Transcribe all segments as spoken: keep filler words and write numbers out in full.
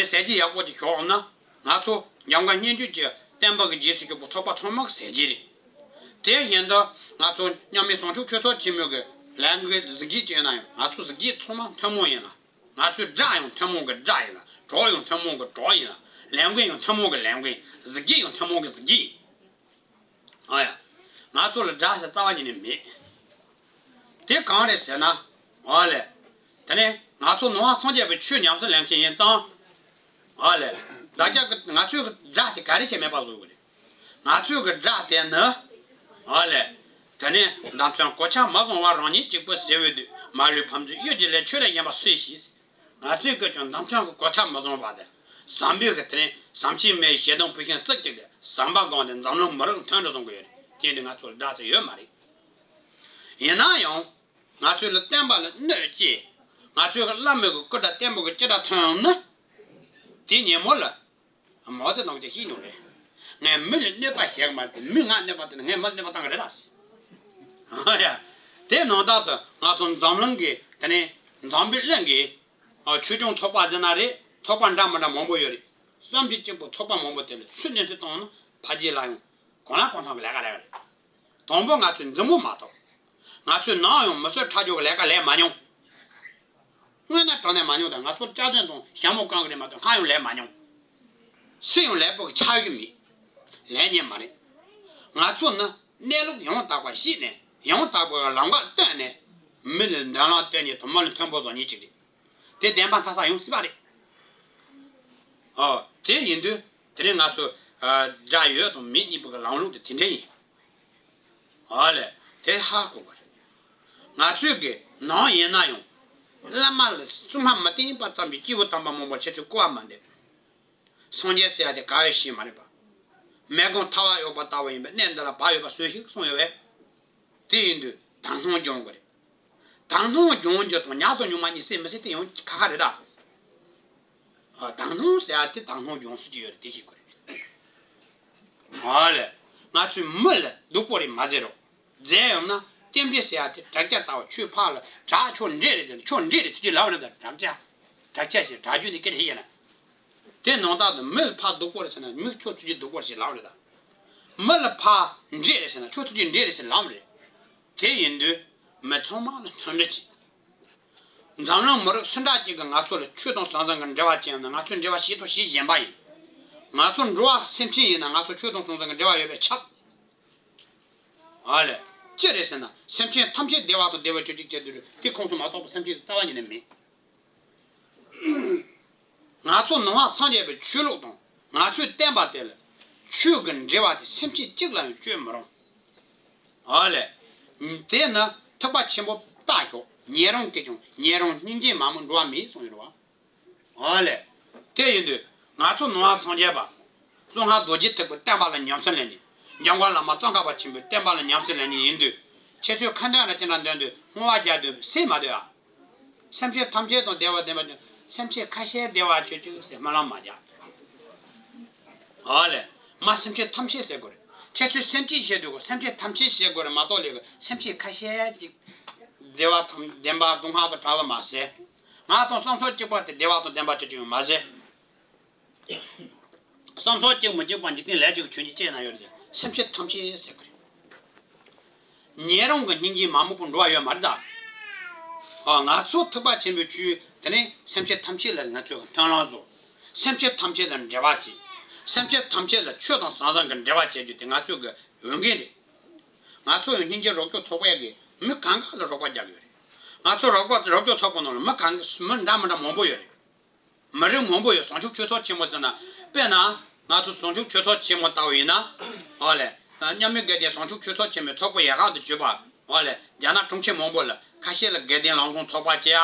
ཟས་བཅད་ཡག་པོ་ཅིག་ཞོག་ན་ང་ཚོ་འཇམ་མགོན་སྙན་བརྒྱུད་ཀྱི་བསྟན་པ་གི་རྗེས་སུ་ཞུགས་པ་ཚོགས་པ་ཚང་མ་གི་ཟས་བཅད་རེད། དེ་བཞིན་དུ་ང་ཚོ་མཉམ་མེད་བྱང་ཆུབ་ཆོས་ཚོགས་ཆེན་མོ་གི་ལས་འགུལ་གཟི་བརྗིད་ཅན་ན་ཡང་ང་ཚོ་གཟི་བརྗིད་ཚང་མ་ཐུན་མོང་ཡིན་ལ། ང་ཚོའི་སྒྲ་ཡང་ཐུན་མོང་གི་སྒྲ་ཡིན་ལ། གྲོགས་ཡང་ཐུན་མོང་གི་གྲོགས་ཡིན་ལ། ལས་འགུལ་ཡང་ཐུན་མོང་གི་ལས་འགུལ་ཡིན། གཟི་བརྗིད་ཡང་ཐུན་མོང་གི་གཟི་བརྗིད་ཡིན། ཨ་ཡ། ང་ཚོ་ལ་དགྲ་ཟེར་རྩ་བ་ཉིད་ནས་མེད། དེ་གང་རེད་ཟེར་ན། ཨ་ལས། དེ་ནས་ང་ཚོ་ནང་པ་སངས་རྒྱས་པའི་ཆོས་ཉམས་སུ་ལེན་མཁན་ཡིན་ཙང་། ཨ་ལས། བདག་ཅག་གི་ང་ཚོའི་གི་དགྲ་དེ་ག་རེ་བྱས་མེད་པ་བཟོ་དགོས་རེད། ང་ཚོའི་གི་དགྲ་དེ་ནི། ཨ་ལས། དེ་ནས་མདའ་མཚོན་གོ་ཆ་མ་བཟུང་བར་རང་ཉིད་གཅིག་པུ་ཟེར་བའི་དུས་མ་ལུས་ཕམ་ཚུལ་གཡུལ་གྱི་ལས་ཆོས་ལས་གཞན་པ་སུས་ཤེས། ང་ཚོས་སྐད་ཀྱང་འདམ་ཆང་གི་གོ་ཆ་མི་བཟུང་བ་དང་། བསམ་པའི་གི་དེ་རིང་བསམ་ཆེན་མའི་ཞེ་སྡང་བུ་ཤིང་སྲིད་ཅིག་གི་ཟམ་པ་སྒང་དེ་འཛམ་གླིང་མི་རིགས་མཐུན་སྒྲིལ་བཟུང་གི་ཡོད་རེད། དེ་འདི་ང་ཚོ་ལ་དགྲ་ཟེར་ཡོད་མ་རེད། ཡིན་ན་ཡང་། ང་ཚོས་ལ་བསྟན་པ་ལ་གནོད་བྱས། ང་ཚོས་གི་བླ་མའི་གི་སྐུ་དགྲ་བསྟན་པའི་གི་སྐྱེ་དགྲ་ཐོན་ཡོང་ན། དེ་ཉིན་མོ་ལ། མའོ་ཙེ་ཏུང་གིས་ཤེས་མྱོང་རེད། ངས་མི་ལ་གནོད་པ་བྱེད་གི་མ་རེད་དེ་མིས་ང་གནོད་པ་བཏང་ན་ངས་མི་ལ་གནོད་པ་བཏང་གི་རེད་ད་ཟེར། ཨ་ཡ། དེ་ནང་ལྟར་དུ་ང་ཚོ་འཛམ་གླིང་གི་དེ་ནས་འཛམ་བུའི་གླིང་གི་ཨ་ཆོས་སྐྱོང་ཚོགས་པ་ཟེར་ན་རེད། ཚོགས་པ་འདྲ་མི་འདྲ་མང་པོ་ཡོད་རེད། བསམ་གྱིས་གཅིག་པུ་ཚོགས་པ་མང་པོ་དེ་ལ་སུས་གནོན་འཚེ་བཏང་ན་ཕ་རྗེས་ལ་ཡང་གང་ལ་གང་འཚམ་གྱི་ལས་ཀ་ལས་ཀ་རེད། དང་པོ་ང་ཚོས་མཛུབ་མོ་མ་ཐོགས། ང་ཚོས་ནམ་ཡང་མི་གསོད་ཁྲག་སྦྱོར་གྱི་ལས་ཀ་ལས་མ་མྱོང་། དངོས་གནས་དྲང་གནས་མ་མྱོང་དང་ང་ཚོར་སྐྱག་རྫུན་དང་ཞྭ་མོ་བཀང་གི་རེད་མ་གཏོགས་སྔར་ཡང་ལས་མ་མྱོང་། སུས་ཡང་ལས་པོ་གི་ཆ་ཡོད་མེད། ལས་ཉེས་མ་རེད། ང་ཚོ་ནི་གནས་ལུགས་ཡང་དག་པ་ཤེས་ནས་ཡང་དག་པའི་ལམ་ཁ་བཏོན་ནས་མི་ལ་མདུན་ལམ་སྟོན་མཁན་དང་མི་ལ་མཐུན་པོ་བཟོ་མཁན་ཅིག་རེད། དེ་བདེན་པ་མཐའ་གསལ་ཡོང་སྲིད་པ་རེད། ཨོ། དེ་ཡིན་དུས་དེ་རིང་ང་ཚོ་ཨ་དགྲ་ཡོད་དང་མེད་གཉིས་པོ་གི་ལམ་ལུགས་དེ་དེ་འདྲ་ཡིན། ཨོ་ལེ། དེ་ཧ་གོ་བ་རེད། ང་ཚོས་གི་ནང་ཡིན་ན་ཡང་། བླ་མ་ལ་བསུ་མ་མི་བསྟེན་པ་ཙམ་གྱིས་སྐྱེས་བུ་དམ་པ་མང་པོ་ཁྱེད་ཚོས་བཀུར་བ་མ་འདེབས། སངས་རྒྱས་ཟེར་ཡ་དེ་ག་ཡོད་ཤེས་མ་རེད་པ། མེ་སྒང་ཐལ་བ་གཡོགས་པ་ལྟ་བུ་ཡིན་པས་གནས་འདི་ལ་བག་ཡོད་པ་སུས་ཤིག་གསུངས་ཡོད་པས། དེ་ཡིན་དུས་དག་སྣང་སྦྱོང་དགོས་རེད། དག་སྣང་སྦྱོང་རྒྱུ་དང་ཉག་དང་ཉུང་མ་གཉིས་སེ་མི་སེ་དེ་ཡང་ཁ་ཁ་རེད་ད། ཨ། དག་སྣང་ཟེར་ཡ་དེ་དག་སྣང་སྦྱོང་སྲོལ་ཅིག་ཡོད་རེད། དེ་ཤེས་དགོས་རེད། ཨ་ལས། ང་ཚོས་མི་ལ་སྡུག་པོ་རེད་མ་ཟེར་རོགས། རྫས་ཡོང་ན་རྟེན་འབྲེལ་ཟེར་ཡ་དེ་དྲག་ཆ་ལྟ་བུ་ཆོས་ཕག་ལ་དྲག་ཆོག་འདྲེ་རེད་ཟེར་ན་ཆོག་འདྲེ་རེད་ཚུལ་གྱིས་ལབ་རེད་ད། དྲག་ཆ། དྲག་ཆ་ཞེས་དྲག་རྒྱུ་ནི་སྐད་ཆ་ཡིན་ན། དེ་ནང་ལྟར་དུ་མི་ལ་ཕག་སྡུག་པོ་རེད་ཟེར་ན་མི་ཁྱོད་ཚུལ་གྱིས་སྡུག་པོ་རེད་ཟེར་ལབ་རེད་ད། མི་ལ་ཕག་འདྲེ་རེད་ཟེར་ན་ཁྱོད་ཚུལ་གྱིས་འདྲེ་རེད་ཟེར་ལབ་རེད། དེ་ཡིན་དུས་མི་ཚང་མ་ལ་མཐུན་སྒྲིལ་གྱིས། འཛམ་གླིང་མི་རིགས་སུ་འདྲ་ཅིག་གིས་ང་ཚོ་ལ་ཆོས་དང་ཟང་ཟིང་གི་འབྲེལ་བ་ཅན་ཡིན་ན་ང་ཚོས་འབྲེལ་བ་བྱེད་དང་བྱེད་བཞིན་པ་ཡིན། ང་ཚོ་འགྲོ་བ་སེམས་ཅན་ཡིན་ན་ང་ཚོ་ཆོས་དང་ཟང་ཟིང་གི་འབྲེལ་བ་ཡོད་པས་ཁྱབ། ཨ་ལས། ཅི་རེད་ཟེར་ན་སེམས་ཅན་ཐམས་ཅད་བདེ་བ་དང་བདེ་བར་གྱུར་ཅིག་ཅེས་འདོད་རེད་དེ་ཁོངས་སུ་མ་གཏོགས་པ་སེམས་ཅན་རྩ་བ་ཉིད་ནས་མེད། ང་ཚོ་ནང་པ་སངས་རྒྱས་པའི་ཆོས་ལུགས་དང་ང་ཚོའི་བསྟན་པ་དེ་ལ་ཆོས་ཀྱི་འབྲེལ་བ་དེ་སེམས་ཅན་གཅིག་ལ་ཡང་གཅོད་མི་རུང་། ཨ་ལས། དེ་ནི་ཐེག་པ་ཆེན་པོ་ལྟ་ཞོག་ཉན་རང་གིས་ཀྱང་ཉན་རང་སྙིང་རྗེ་མ་མོ་འགྲོ་བ་མེད་གསུངས་ཡོད་རེད་བ། ཨ་ལས། དེ་ཡིན་དུས་ང་ཚོ་ནང་པ་སངས་རྒྱས་པ། གསང་སྔགས་རྡོ་རྗེ་ཐེག་པའི་བསྟན་པ་ལ་ཉམས་སུ་ལེན་ནས། འཇམ་མགོན་བླ་མ་ཙོང་ཁ་པ་ཆེན་པོའི་བསྟན་པ་ལ་ཉམས་སུ་ལེན་ནས་ཡིན་དུས། ཁྱེད་ཚོས་ཁ་འདོན་ལ་ཅི་འདྲ་འདོན་དུས་བསྔོ་བ་རྒྱག་དུས་སེམས་མ་འདོད་ཨ། སེམས་ཅན་ཐམས་ཅད་དང་བདེ་བ་ལྡན་པ་ཅིག་སེམས་ཅན་ཁ་ཤས་བདེ་བ་ཆོས་ཅིག་ཟེར་སྨོན་ལམ་མ་རྒྱག་ཨ་ལས། མ་སེམས་ཅན་ཐམས་ཅད་ཟེར་དགོས་རེད། ཁྱེད་ཚོས་སེམས་ཅན་བཤད་དུས་སེམས་ཅན་ཐམས་ཅད་ཟེར་དགོས་རེད་མ་གཏོགས་ལས་སེམས་ཅན་ཁ་ཤས་ཅིག་བདེ་བ་དང་ལྡན་པ་སྡུག་བསྔལ་དང་བྲལ་བ་མ་ཟེར། ང་དང་བསམ་སོགས་གཅིག་པ་དེ་བདེ་བ་དང་ལྡན་པ་ཅིག་ཡང་མ་ཟེར། བསམ་སོགས་གཅིག་མི་གཅིག་པ་འཇིག་རྟེན་ལས་ཀྱི་ཆོས་ཉིད་ཅེས་ན་ཡོད་རེད། སེམས་ཅན་ཐམས་ཅད་ཟེར་གི་རེད། ཉན་རང་གི་སྙིང་རྗེ་མ་མོ་པོ་འགྲོ་བ་ཡོད་མ་རེད་ད། ཨ། ང་ཚོ་ཐེག་པ་ཆེན་པོའི་ཆོས་དེ་ནི་སེམས་ཅན་ཐམས་ཅད་ལ་ང་ཚོས་མཐུན་ལམ་བཟོ། སེམས་ཅན་ཐམས་ཅད་ལ་འབྲེལ་བ་བྱེད། སེམས་ཅན་ཐམས་ཅད་ལ་ཆོས་དང་ཟང་ཟིང་གི་འབྲེལ་བ་བྱེད་རྒྱུ་དེ་ང་ཚོའི་གི་འོས་འགན་རེད། ང་ཚོ་ཡང་སྙིང་རྗེ་རོགས་སྐྱོར་ཚོགས་པའི་གི་མི་གང་ག་ལ་རོགས་པ་རྒྱག་གི་ཡོད་རེད། ང་ཚོ་རོགས་པ་རོགས་སྐྱོར་ཚོགས་པ་ནང་ལ་མི་གང་ག་མི་འདྲ་མི་འདྲ་མང་པོ་ཡོད་རེད། མི་རིགས་མང་པོ་ཡོད། བྱང་ཆུབ་ཆོས་ཚོགས་ཆེན་མོ་ཟེར་ན། དཔེར་ན། ང་ཚོ་བྱང་ཆུབ་ཆོས་ཚོགས་ཆེན་མོ་ལྟ་བུ་ཡིན་ན། ཨོ་ལེ། མཉམ་མེད་དགེ་ལྡན་བྱང་ཆུབ་ཆོས་ཚོགས་ཆེན་མོའི་ཚོགས་པ་ཡན་ལག་ཏུ་གྱུར་པ། ཨོ་ལེ། རྒྱ་ནག་གྲོང་ཁྱེར་མང་པོ་ལ་ཁ་ཤས་ལ་དགེ་ལྡན་ལམ་བཟང་ཚོགས་པ་བྱས་ཡ།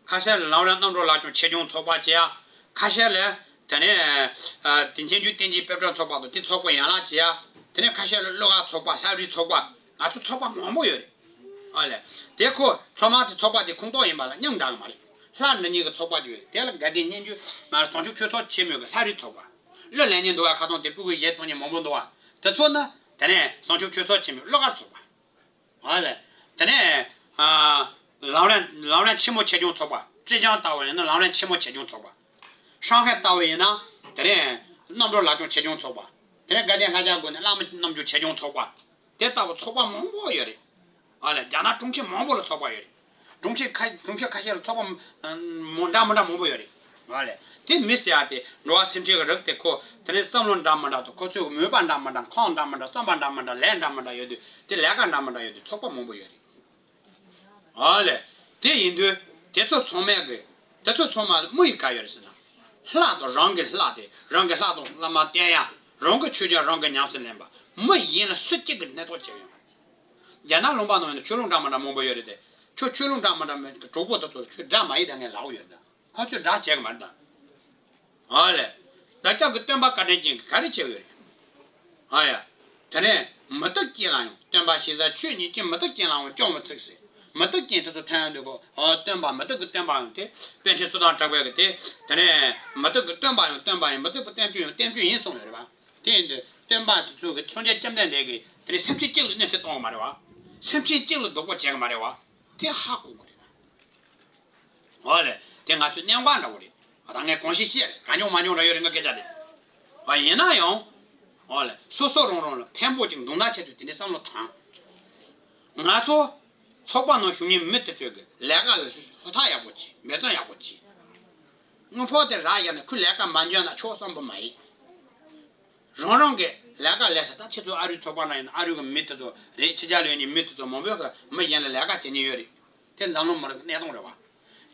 ཁ་ཤས་ལ་ལམ་རིམ་རྣམ་གྲོལ་ལག་ཆུང་ཆེད་སྦྱོང་ཚོགས་པ་བྱས་ཡ། ཁ་ཤས་ལ། དེ་ནས། དེ་མཁྱེན་རྒྱུ་བསྟན་རྒྱུའི་དཔལ་སྤྲུལ་ཚོགས་པ་དང་དེ་ཚོགས་པ་ཡན་ལག་བྱས་ཡ། དེ་ནས་ཁ་ཤས་ལ་གླུ་གར་ཚོགས་པ་ལྷ་རིས་ཚོགས་པ། ང་ཚོ་ཚོགས་པ་མང་པོ་ཡོད་རེད། ཨ་ལས། དེ་ཁོ་ཚང་མ་དེ་ཚོགས་པ་དེ་ཁོངས་གཏོགས་ཡིན་པ་ལ་མཉམ་འདྲ་གི་མ་རེད། ལྷ་འདྲེ་གཉིས་ཀྱི་ཚོགས་པ་དེ་ཡོད་རེད། དེ་ལ་དགའ་ལྡན་སྙན་བརྒྱུད་མ་བྱང་ཆུབ་ཆོས་ཚོགས་ཆེན་མོའི་གི་ལྷ་རིས་ཚོགས་པ། གླུ་ལེན་མཁན་འདུག་བ། ཁ་སང་དེ་སྤུ་གུ་བཞེས་གཏོང་མཁན་མང་པོ་འདུག་བ། དེ་ཚོ་ནི་དེ་ནས་བྱང་ཆུབ་ཆོས་ཚོགས་ཆེན་མོའི་གླུ་གར་ཚོགས་པ། ཨ་ལས། དེ་ནས་ཨ། ལམ་རིམ་ལམ་རིམ་ཆེན་མོ་ཆེད་སྦྱོང་ཚོགས་པ། ཀྲེ་ཅང་ལྟ་བུ་ཡིན་ན་ལམ་རིམ་ཆེན་མོ་ཆེད་སྦྱོང་ཚོགས་པ། ཧྲང་ཧའེ་ལྟ་བུ་ཡིན་ན། དེ་ནས་རྣམ་གྲོལ་ལག་སྐྱོང་ཆེད་སྦྱོང་ཚོགས་པ། དེ་ནས་དགའ་ལྡན་ལྷ་རྒྱལ་སྒོ་ནས་བླ་མ་རྣམ་འགྱུར་ཆེད་སྦྱོང་ཚོགས་པ། དེ་ལྟ་བུ་ཚོགས་པ་མང་པོ་ཡོད་རེད། ཨ་ལས། རྒྱ་ནག་གྲོང་ཁྱེར་མང་པོ་ལ་ཚོགས་པ་ཡོད་རེད། གྲོང་ཁྱེར་ཁ་གྲོང་ཁྱེར་ཁ་ཤས་ལ་ཚོགས་པ་མ་འདྲ་མི་འདྲ་མང་པོ་ཡོད་རེད། ཨ་ལས། དེ་མི་ཟེར་ཡ་དེ་འགྲོ་བ་སེམས་ཅན་གྱི་རིགས་དེ་ཁོ་དེ་ནས་བསམ་བློ་འདྲ་མི་འདྲ་དང་། ཁོ་ཚོའི་མོས་པ་འདྲ་མི་འདྲ། ཁམས་འདྲ་མི་འདྲ། བསམ་པ་འདྲ་མི་འདྲ། ལས་འདྲ་མི་འདྲ་ཡོད་དུས། དེ་ལས་ཀ་འདྲ་མི་འདྲ་ཡོད་དུས་ཚོགས་པ་མང་པོ་ཡོད་རེད། ཨ་ལས། དེ་ཡིན་དུས་དེ་ཚོ་ཚང་མས་གི། དེ་ཚོ་ཚང་མ་དམིགས་ཡུལ་ག་ཡོད་རེད་ཟེར་ན། ལྷ་དང་རང་གི་ལྷ་དེ། རང་གི་ལྷ་དང་བླ་མ་བསྟེན་ཡ། རང་གི་ཆོས་ཀྱང་རང་གིས་ཉམས་སུ་ལེན་པ། མི་གཞན་ལ་སུ་གཅིག་གིས་སྣེ་ཐོག་བྱེད་ཡོང་། རྒྱ་ནག་ལུང་པ་ནང་ཡིན་ན་ཆོས་ལུགས་འདྲ་མི་འདྲ་མང་པོ་ཡོད་རེད་དེ། ཁྱོད་ཆོས་ལུགས་འདྲ་མི་འདྲ་མེད་གི་གྲོགས་པོ་དེ་ཚོ་ལ་ཁྱོད་དགྲ་མ་ཡིན་ད་ངས་ལབ་ཡོད་རེད་ད། ཁོ་ཚོས་དགྲ་བྱེད་གི་མ་རེད་ད། ཨ་ལས། བདག་ཅག་གི་སྟོན་པ་བཀའ་དྲིན་ཅན་གྱིས་ག་རེ་བྱས་ཡོད་རེད། ཨ་ཡ། དེ་ནས་མུ་སྟེགས་ཅན་ལ་ཡང་། སྟོན་པ་ཞེས་བྱ་ཆོས་ཉིད་ཀྱི། མུ་སྟེགས་ཅན་ལ་ཡང་སྐྱོན་མི་ཚིག་ཟེར། མུ་སྟེགས་ཅན་དེ་ཚོ་ཐོན་ཡོང་དུས་ཁོ། ཨོ། སྟོན་པ། མུ་སྟེགས་ཀྱི་སྟོན་པ་ཡང་དེ། པཎ་ཆེན་བསོད་དར་གྲགས་པས་གི་དེ། དེ་ནས་མུ་སྟེགས་ཀྱི་སྟོན་པ་ཡང་སྟོན་པ་ཡིན། མུ་སྟེགས་པའི་བསྟན་བཅོས་ཡང་བསྟན་བཅོས་ཡིན་གསུངས་ཡོད་རེད་པ། དེ་ཡིན་དུས་སྟོན་པ་དེ་ཚོ་གི་སངས་རྒྱས་བཅོམ་ལྡན་འདས་ཀྱིས་དེ་ནས་སེམས་ཅན་གཅིག་ལ་གནོད་འཚེ་གཏོང་གི་མ་རེད་པ། སེམས་ཅན་གཅིག་ལ་སྡུག་པོ་བྱེད་གི་མ་རེད་པ། དེ་ཧ་གོ་དགོས་རེད་ད། འོ་ལེ། དེ་ང་ཚོའི་གནད་འགག་འདྲ་བོ་རེད། ད་ངས་གོང་བཞིན་བཤད་རེད། གང་བྱུང་མང་བྱུང་འདྲ་ཡོད་རེད། ང་སྐད་ཆ་དེ། འོ། ཡིན་ན་ཡང་། འོ་ལེ། སོ་སོ་རང་རང་ལ་ཕན་པོ་ཅིག་འདུག་ན་ཁྱེད་ཚོས་དེ་འདྲའི་བསམ་བློ་བཏང་། ང་ཚོ་ཚོགས་པ་ནང་ཞུགས་མཁན་མི་དེ་ཚོས་གི་ལས་ཀ་ལ་ཧུར་ཐག་ཡག་པོ་བྱེད། འབད་བརྩོན་ཡག་པོ་བྱེད། དངུལ་ཕོགས་དེ་རག་ཡག་ན་ཁོས་ལས་ཀ་མ་འཇོན་ན་ཆོག་བསམ་པ་མ་ཡིན། རང་རང་གི་ལས་ཀ་ལས་ས། ད་ཁྱེད་ཚོ་ཨ་རིའི་ཚོགས་པ་ནང་ཡིན་ན་ཨ་རི་གི་མི་དེ་ཚོ་རེད། ཕྱི་རྒྱལ་ལ་ཡོད་མཁན་མི་དེ་ཚོ་མང་པོས་གི་མི་གཞན་ལ་ལས་ཀ་བྱེད་མཁན་ཡོད་རེད། དེ་འཛམ་གླིང་མི་རིགས་ཀྱི་གནས་སྟངས་རེད་བ།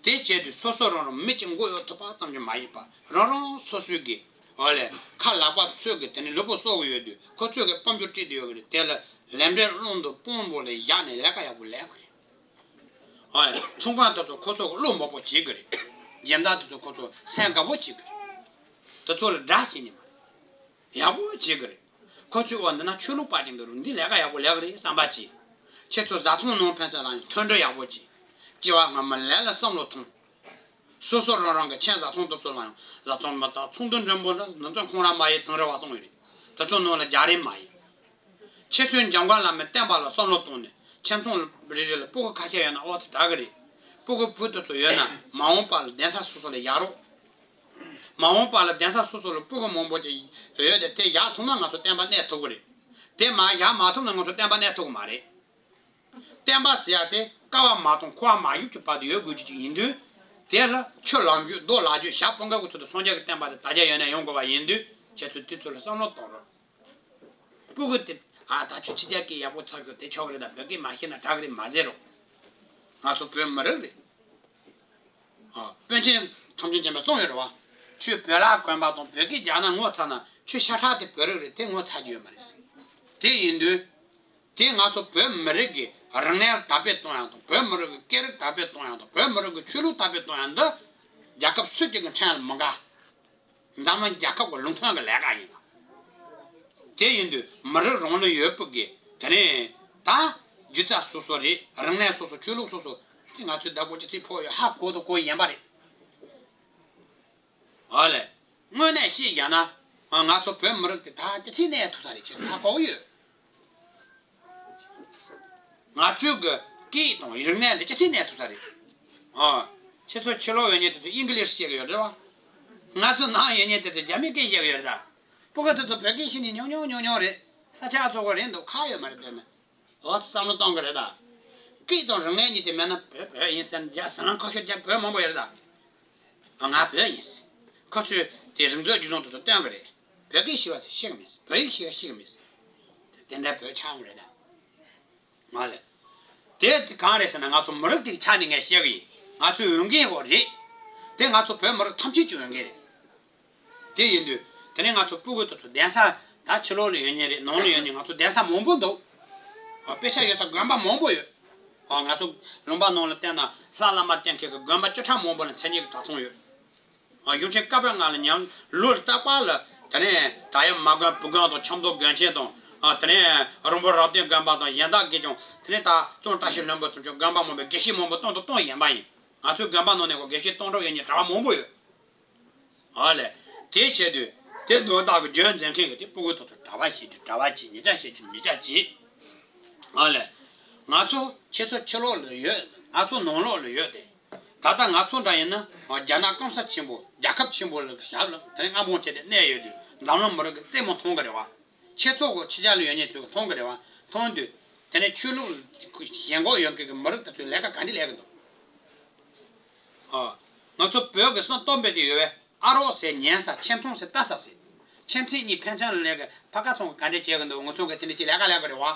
དེ་བྱས་དུས་སོ་སོ་རང་རང་མི་གཅིག་མགོ་གཡོག་ཐུབ་པ་ཙམ་གྱིས་མ་ཡིན་པ། རང་རང་སོ་སོའི་གི། འོ་ལེ། ཁ་ལག་པ་ཚོས་གི་དེ་ནི་ལུས་པོ་གསོ་གི་ཡོད་དུས། ཁོ་ཚོས་གི་དཔལ་འབྱོར་སྤྲད་དུ་ཡོད་གི་རེད། དེ་ལ་ལམ་འབྲས་བླང་དོར་དཔང་པོ་ལ་བཞག་ནས་ལས་ཀ་ཡག་པོ་ལས་གི་རེད། འོ་ལེ། ཚོང་ཁང་དེ་ཚོ་ཁོ་ཚོ་གི་བློ་མོག་པོ་བྱེད་གི་རེད། སྦྱིན་བདག་དེ་ཚོ་ཁོ་ཚོ་སེམས་དགའ་པོ་བྱེད་གི་རེད། དེ་ཚོ་ལ་དགྲ་བྱེད་ནི་མ་རེད། ཡག་པོ་བྱེད་གི་རེད། ཁོ་ཚོས་འོ་འདི་ན་ཆོས་ལུགས་པ་ཅིག་འདུག་རུང་འདི་ལས་ཀ་ཡག་པོ་ལས་གི་རེད་བསམ་པ་བྱེད། ཁྱེད་ཚོ་བཟའ་ཚང་ནང་ཕན་ཚུན་ལ་ཡང་མཐུན་སྒྲིལ་ཡག་པོ་བྱེད། སྐྱེ་བ་སྔ་མ་ལས་ལ་བསམ་བློ་ཐོངས། སོ་སོ་རང་རང་གི་ཁྱིམ་བཟའ་ཚང་དེ་ཚོ་ལ་ཡང་། བཟའ་ཚང་མི་དག་ཚོང་དོན་འགྲན་པོ་འདྲ། ནུབ་ཚོང་ཁོང་ར་མ་ཡི་དང་རེ་བ་སོང་ཡོད་རེད། དེ་ཚོ་ནང་ལ་རྒྱག་རེས་མ་ཡིན། ཁྱེད་ཚོས་འཇམ་མགོན་བླ་མའི་བསྟན་པ་ལ་བསམ་བློ་བཏང་ནས་ཁྱིམ་ཚང་རེ་རེ་ལ་སྤུ་གུ་ཁ་ཤས་ཡོད་ན་ཨོ་ཙི་དྲག་གི་རེད། སྤུ་གུ་བུ་དེ་ཚོ་ཡོད་ན་མ་འོངས་པ་ལ་གདན་ས་སོ་སོ་ལ་བཞག་རོགས། མ་འོངས་པ་ལ་གདན་ས་སོ་སོ་ལ་སྤུ་གུ་མང་པོ་ཅིག་ཡོད་དེ། དེ་བཞག་ཐུབ་ན་ང་ཚོ་བསྟན་པ་གནས་ཐུབ་ཀྱི་རེད། དེ་མ་བཞག་མ་ཐུབ་ན་ང་ཚོ་བསྟན་པ་གནས་ཐུབ་ཀྱི་མ་རེད། བསྟན་པ་ཟེར་ཡ་དེ་ཀ་བ་མ་བཏང་ཁོ་བ་མ་གཞུག་གི་བར་དུ་ཡོད་དགོས་རྒྱུ་ཅིག་ཡིན་དུས། དེ་ལ་ཆུ་ལམ་རྒྱུད་རྡོ་ལག་རྒྱུད་ཞྭ་སྤུ་འགག་གི་ཚུལ་དུ་སངས་རྒྱས་ཀྱི་བསྟན་པ་དེ་དར་རྒྱས་ཡོང་ནས་ཡོང་དགོས་པ་ཡིན་དུས། ཁྱེད་ཚོས་དེ་ཚོ་ལ་བསམ་བློ་གཏོང་རོགས། སྤུ་གུ་དེ། ཨ། ད་ཁྱོད་ཕྱི་རྒྱལ་སྐད་ཡག་པོ་ཚར་ཤོག་དེ་ཆོག་གི་རེད། ད་བོད་སྐད་མ་ཤེས་ན་དྲག་གི་རེད་མ་ཟེར་རོགས། ང་ཚོ་བོད་མི་རིགས་རེད། ཨ། པཎ་ཆེན་ཐམས་ཅད་མཁྱེན་པས་གསུངས་ཡོད་རེད་བ། ཁྱོད་བོད་ལྭ་གོན་པ་དང་བོད་སྐད་རྒྱག་ན་ངོ་ཚ་ན་ཁྱོད་ཤ་ཁྲག་དེ་བོད་རིགས་རེད། དེ་ངོ་ཚ་རྒྱུ་ཡོད་མ་རེད་ཟེར། དེ་ཡིན་དུས། དེ་ང་ཚོ་བོད་མི་རིགས་ཀྱི་རིག་གནས་དར་སྤེལ་གཏོང་ཡག་དང་། བོད་མི་རིགས་ཀྱི་སྐད་རིགས་དར་སྤེལ་གཏོང་ཡག་དང་། བོད་མི་རིགས་ཀྱི་ཆོས་ལུགས་དར་སྤེལ་གཏོང་ཡག་འདི་རྒྱལ་ཁབ་སུ་གཅིག་གི་ཕྲན་ལ་མི་དགའ། འཛམ་གླིང་རྒྱལ་ཁབ་ཀྱི་ལུགས་མཐུན་གྱི་ལས་ཀ་ཡིན་ལ། དེ་ཡིན་དུས་མི་རིགས་རང་ལུས་ཡོད་པའི་གི་དེ་ནས་ད་སྒྱུ་རྩལ་སོ་སོ་རེད། རིག་གནས་སོ་སོ། ཆོས་ལུགས་སོ་སོ། དེ་ང་ཚོའི་བདག་པོ་ཅི་ཚིག་ཕོག་ཡོད། ཧ་གོ་དང་གོ་ཡིན་པ་རེད། ཨ་ལས། དངོས་གནས་བཤད་བཞག་ན། ང་ཚོ་བོད་མི་རིགས་དེ་ད་ཅི་ཚིག་གནས་ཐུབ་ས་རེད། ཁྱེད་ཚོ་ཧ་གོ་ཡོད། ང་ཚོའི་གི་སྐད་དང་རིག་གནས་འདི་ཅི་ཚིག་གནས་ཐུབ་ས་རེད། ཨོ། ཁྱེད་ཚོ་ཕྱི་ལོགས་ཡོད་མཁན་དེ་ཚོ་ཨིན་ཇི་ལིཤ་བཤད་གི་ཡོད་རེད་བ། ང་ཚོ་ནང་ཡོད་མཁན་དེ་ཚོ་རྒྱ་མི་སྐད་བཤད་གི་ཡོད་རེད་ད། སྤུ་གུ་དེ་ཚོ་བོད་སྐད་ཤེས་ནི་ཉུང་ཉུང་ཉུང་ཉུང་རེད། ས་ཆ་ཚོ་གོ་རེད་འདུག་ཁག་ཡོད་མ་རེད། དེ་ནི་ཨོ་ཙི་བསམ་བློ་གཏོང་གི་རེད་ད། སྐད་དང་རིག་གནས་གཉིས་དེ་མེད་ན་བོད་བོད་ཡིན་ཟེར་ན། རྒྱ་ཟི་ལིང་ཁ་ཤོར་རྒྱ་བོད་མང་པོ་ཡོད་རེད་ད། ང་བོད་ཡིན་ཟེར། ཁོ་ཚོས་དེ་རིག་མཛོད་རྒྱུ་ཚང་དེ་ཚོ་སྟོན་གི་རེད། བོད་སྐད་ཤེས་པ་ཚོས་ཤེས་གི་མེད་ཟེར། བོད་ཡིག་ཤེས་པ་ཤེས་གི་མེད་ཟེར། དེ་འདྲ་བོད་ཆགས་འོང་རེད་ད། ང་ལས། དེ་གང་རེད་ཟེར་ན། ང་ཚོ་མི་རིགས་དེ་གི་ཆ་ནས་ངས་བཤད་གི་ཡིན། ང་ཚོའི་འོས་འགན་འོ་རེད། དེ་ང་ཚོ་བོད་མི་རིགས་ཐམས་ཅད་ཀྱི་འོས་འགན་རེད། དེ་ཡིན་དུས་དེ་ནས་ང་ཚོ་སྤུ་གུ་དེ་ཚོ་གདན་ས་ད་ཕྱི་ལོགས་ལ་ཡོད་མཁན་རེད། ནང་ལ་ཡོད་མཁན་ང་ཚོ་གདན་ས་མང་པོ་འདུག་དཔེ་ཆ་ཡོད་ས་དགོན་པ་མང་པོ་ཡོད། ང་ཚོ་ལུང་པ་ནང་ལ་བལྟས་ན་ལྷ་བླ་མ་བསྟེན་མཁན་གྱི་དགོན་པ་བཅུ་ཕྲག་མང་པོ་ལ་མཚན་ཉིད་ཀྱི་གྲྭ་ཚང་ཡོད། གཞུང་ཆེན་བཀའ་པོད་ལྔ་ལ་མཉམ་ལུས་རྟག་པ་ལ། དེ་ནས་ད་ཡང་མ་དགོན་བུ་དགོན་དང་ཆབ་མདོ་དགོན་ཆེན་དང་། དེ་ནས་རོང་པོ་རབ་བརྟན་དགོན་པ་དང་། གཞན་དག་གིས་ཀྱང་དེ་ནས་ད་གཙང་བཀྲ་ཤིས་ལྷུན་པོ་ཚུན་ཆད་དགོན་པ་མང་པོས་དགེ་བཤེས་མང་པོ་བཏང་དང་བཏང་བཞིན་པ་ཡིན། ང་ཚོའི་དགོན་པ་ནང་ནས་ཀྱང་དགེ་བཤེས་སྟོང་ཕྲག་ཡོད་མཁན་གྲྭ་པ་མང་པོ་ཡོད། ཨ་ལས། དེ་བྱས་དུས་དེ་དོན་དག་གི་རྒྱུན་འཛིན་མཁན་གྱི་དེ་སྤུ་གུ་དེ་ཚོ་གྲྭ་པ་བྱེད་རྒྱུ། གྲྭ་པ་བྱེད། མི་སྐྱ་བྱེད་རྒྱུ། མི་སྐྱ་བྱེད། ཨ་ལས། ང་ཚོ་ཁྱེད་ཚོ་ཕྱི་ལོགས་ལ་ཡོད། ང་ཚོ་ནང་ལོགས་ལ་ཡོད་དེ། ད་ ད་ལྟ་ང་ཚོ་འདྲ་ཡིན་ན་རྒྱ་ནག་སྐམ་ས་ཆེན་པོ་རྒྱལ་ཁབ་ཆེན་པོ་ལ་ཞབས་ལ་དེ་རིང་སྔ་མོ་བྱས་ཏེ་གནས་ཡོད་དུས་འཛམ་གླིང་མི་རིགས་ཀྱི་ལྟད་མོ་མཐོང་གི་རེད་བ། ཁྱེད་ཚོ་གི་ཕྱི་རྒྱལ་ལ་ཡོད་མཁན་ཚོས་མཐོང་གི་རེད་བ། མཐོང་དུས་དེ་ནས་ཆོས་ལུགས་ཞེན་ཁོག་ཡོད་མཁན་གྱི་མི་རིགས་དེ་ཚོས་ལས་ཀ་ག་འདྲ་ལས་ཀྱི་འདུག་ཨ། ང་ཚོ་བོད་ཀྱི་སྲོལ་གཏོད་པའི་གི་ཡོད་པས་ཨ་རོགས་ཟེར་ཉན་ས་ཁྱིམ་ཚང་ཟེར་ལྟ་ས་ཟེར། ཁྱིམ་མཚེས་གཉིས་ཕན་ཚུན་ལ་ལས་ཀ་ཕ་ཁ་ཚང་གི་ག་འདྲ་བྱེད་གི་འདུག་ང་ཚོ་གི་དེ་འདྲ་ཅིག་ལས་ཀ་ལས་གི་རེད་བ།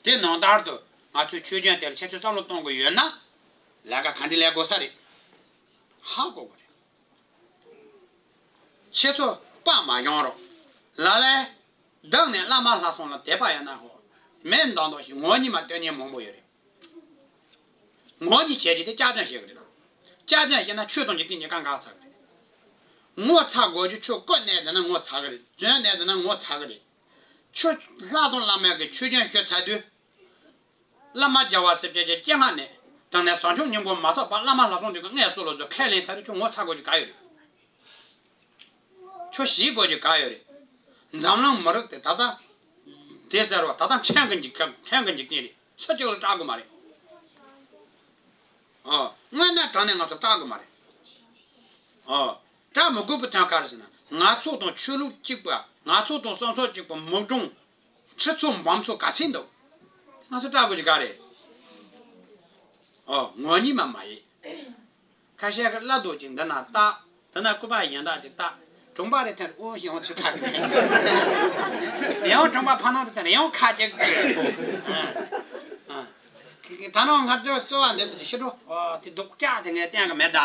དེ་ནང་ལྟར་དུ་ང་ཚོའི་ཆོས་རྒྱུན་དེ་ལ་ཁྱེད་ཚོས་བསམ་བློ་གཏོང་གི་ཡོད་ན་ལས་ཀ་ག་འདྲ་ལས་དགོས་ས་རེད། ཧ་གོ་གི་རེད། ཁྱེད་ཚོ་དཔའ་མ་ཡོང་རོགས། ལ་ལས། བདག་ནི་བླ་མ་ལྷ་སྲུང་ལ་དད་པ་ཡོད་ན་ཧོ། མེད་མདོག་མདོག་ཞིག་ངོ་གཉིས་མ་སྟོན་མཁན་མང་པོ་ཡོད་རེད། ངོ་གཉིས་བྱས་རྗེས་དེ་སྐྱག་རྫུན་བཤད་གི་རེད་ད། སྐྱག་རྫུན་བཤད་ན་ཆོས་དང་འཇིག་རྟེན་གཉིས་ཀ་འགག་ཚར་གི་རེད། ངོ་ཚ་དགོས་རྒྱུ་ཆོས་བཀོད་གནས་དེ་ན་ངོ་ཚ་གི་རེད། བརྫུན་གནས་དེ་ན་ངོ་ཚ་གི་རེད། ཆོས་ལྷ་དང་བླ་མ་གི་ཆོས་རྒྱུན་ཤོད་ཚར་དུས། བླ་མ་རྒྱལ་བ་སྲས་བཅས་ཀྱི་སྤྱན་སྔ་ནས་དང་ནས་ཟབ་ཆོས་སྙིང་པོ་མ་ཐོབ་པར་བླ་མ་ལྷ་སྲུང་དེ་གི་མངལ་གསོ་ལོ་ཚོ་ཁས་ལེན་ཚར་དུས་ཁྱོད་ངོ་ཚ་དགོས་རྒྱུ་ག་ཡོད་རེད། ཁྱོད་ཞི་དགོས་རྒྱུ་ག་ཡོད་རེད། འཛམ་གླིང་མི་རིགས་དེ་ད་ལྟ་དེ་ཟེར་བ་ད་ལྟ་ཕྲན་གྱི་འཇིག་ཁམས་ཕྲན་གྱི་འཇིག་རྟེན་རེད། སུ་གཅིག་ལ་སྐྲག་དགོས་མ་རེད། ཨོ། དངོས་གནས་དྲང་གནས་ང་ཚོ་སྐྲག་དགོས་མ་རེད། ཨོ། སྐྲག་མི་དགོས་པའི་དོན་ག་རེ་ཟེར་ན་ང་ཚོ་དང་ཆོས་ལུགས་གཅིག་པ་ང་ཚོ་དང་བསམ་ཚུལ་གཅིག་པ་མི་གྲངས་ཁྲི་ཚོ་འབུམ་ཚོ་ག་ཚད་འདུག་ང་ཚོ་སྐྲག་དགོས་རྒྱུ་ག་རེད། ཨོ། ངོ་གཉིས་མ་མ་ཡིན། ཁ་ཤས་ཀྱིས་བླ་རྡོ་ཅིག་འདི་ན་བཏགས། དེ་ན་སྐུ་པར་གཞན་དག་ཅིག་བཏགས། གྲོང་པ་རེ་ཐོན་ཨོ་ཞེས་ཡང་ཚུར་ཁ་གི། ཡང་གྲོང་པ་ཕ་ནང་རེ་ཐོན་ཡང་ཁ་ཅིག་ད་ནང་སྔར་དུ་གསོལ་བ་འདེབས་དུས་ཕྱི་དྲོ་ཨོ་དེ་སྡུག་ཅག་དེ་ངས་བསྟན་གི་མེད་ད།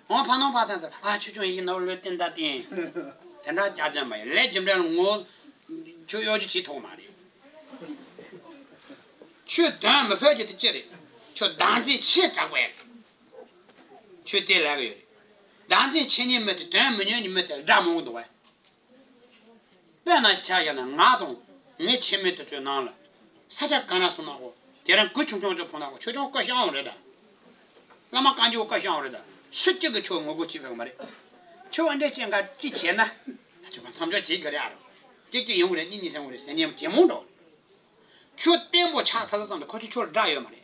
འོང་ཕ་ནང་ཕ་ཐོན་ཚར་ཨ་ཆོས་སྐྱོང་ཡིན་གྱི་ནོར་ལོས་བསྟན་ད་བསྟན། དེ་འདྲ་སྐྱག་རྫུན་མ་ཡིན་ལས་རྒྱུ་འབྲས་ལ་ངོ་ཆོས་གཡོ་སྒྱུ་བྱེད་ཐུབ་མ་རེད། ཆོས་དོན་མི་ཕོད་རྒྱུ་དེ་ཅི་རེད། ཁྱོད་བདག་འཛིན་ཆེ་དྲགས་པས། ཆོས་དེ་ལས་ཀ་ཡོད་རེད། བདག་འཛིན་ཆེ་ཉེས་མི་དེ་དོན་མི་ཉན་ཉེས་མི་དེ་ལ་དགྲ་མང་པོ་འདུག་བས། དཔེར་ན་ཆ་བཞག་ན་ང་དང་ངའི་ཁྱིམ་མི་དེ་ཚོའི་ནང་ལ་ས་ཆ་ག་ན་སོང་ན་ཧོ་དེ་རིང་གུ་ཆུང་ཆུང་ཅིག་ཕོག་ན་ཧོ་ཆོས་སྐྱོང་བཀའ་ཤག་འོང་རེད་ད། བླ་མ་བཀའ་འགྱུར་བཀའ་ཤག་འོང་རེད་ད། སུ་གཅིག་གིས་ཁྱོད་ངོ་རྒོལ་བྱེད་ཕོད་མ་རེད། ཁྱོད་འདྲ་ཅན་འགའ་ཅི་བྱས་ན་ཁྱོད་མཚམས་འཇོག་བྱེད་དགོས་རེད་ཨ་རོ། གཅིག་གཅིག་ཡོང་གི་རེད་གཉིས་གཉིས་སོང་གི་རེད་ཟེར་ཉན་ཇེ་མང་འགྲོ། ཁྱོད་བརྟན་པོ་ཆགས་ཚར་ཙམ་དུ་ཁོ་ཚོས་ཁྱོད་ལ་དགྲ་ཡོད་མ་རེད།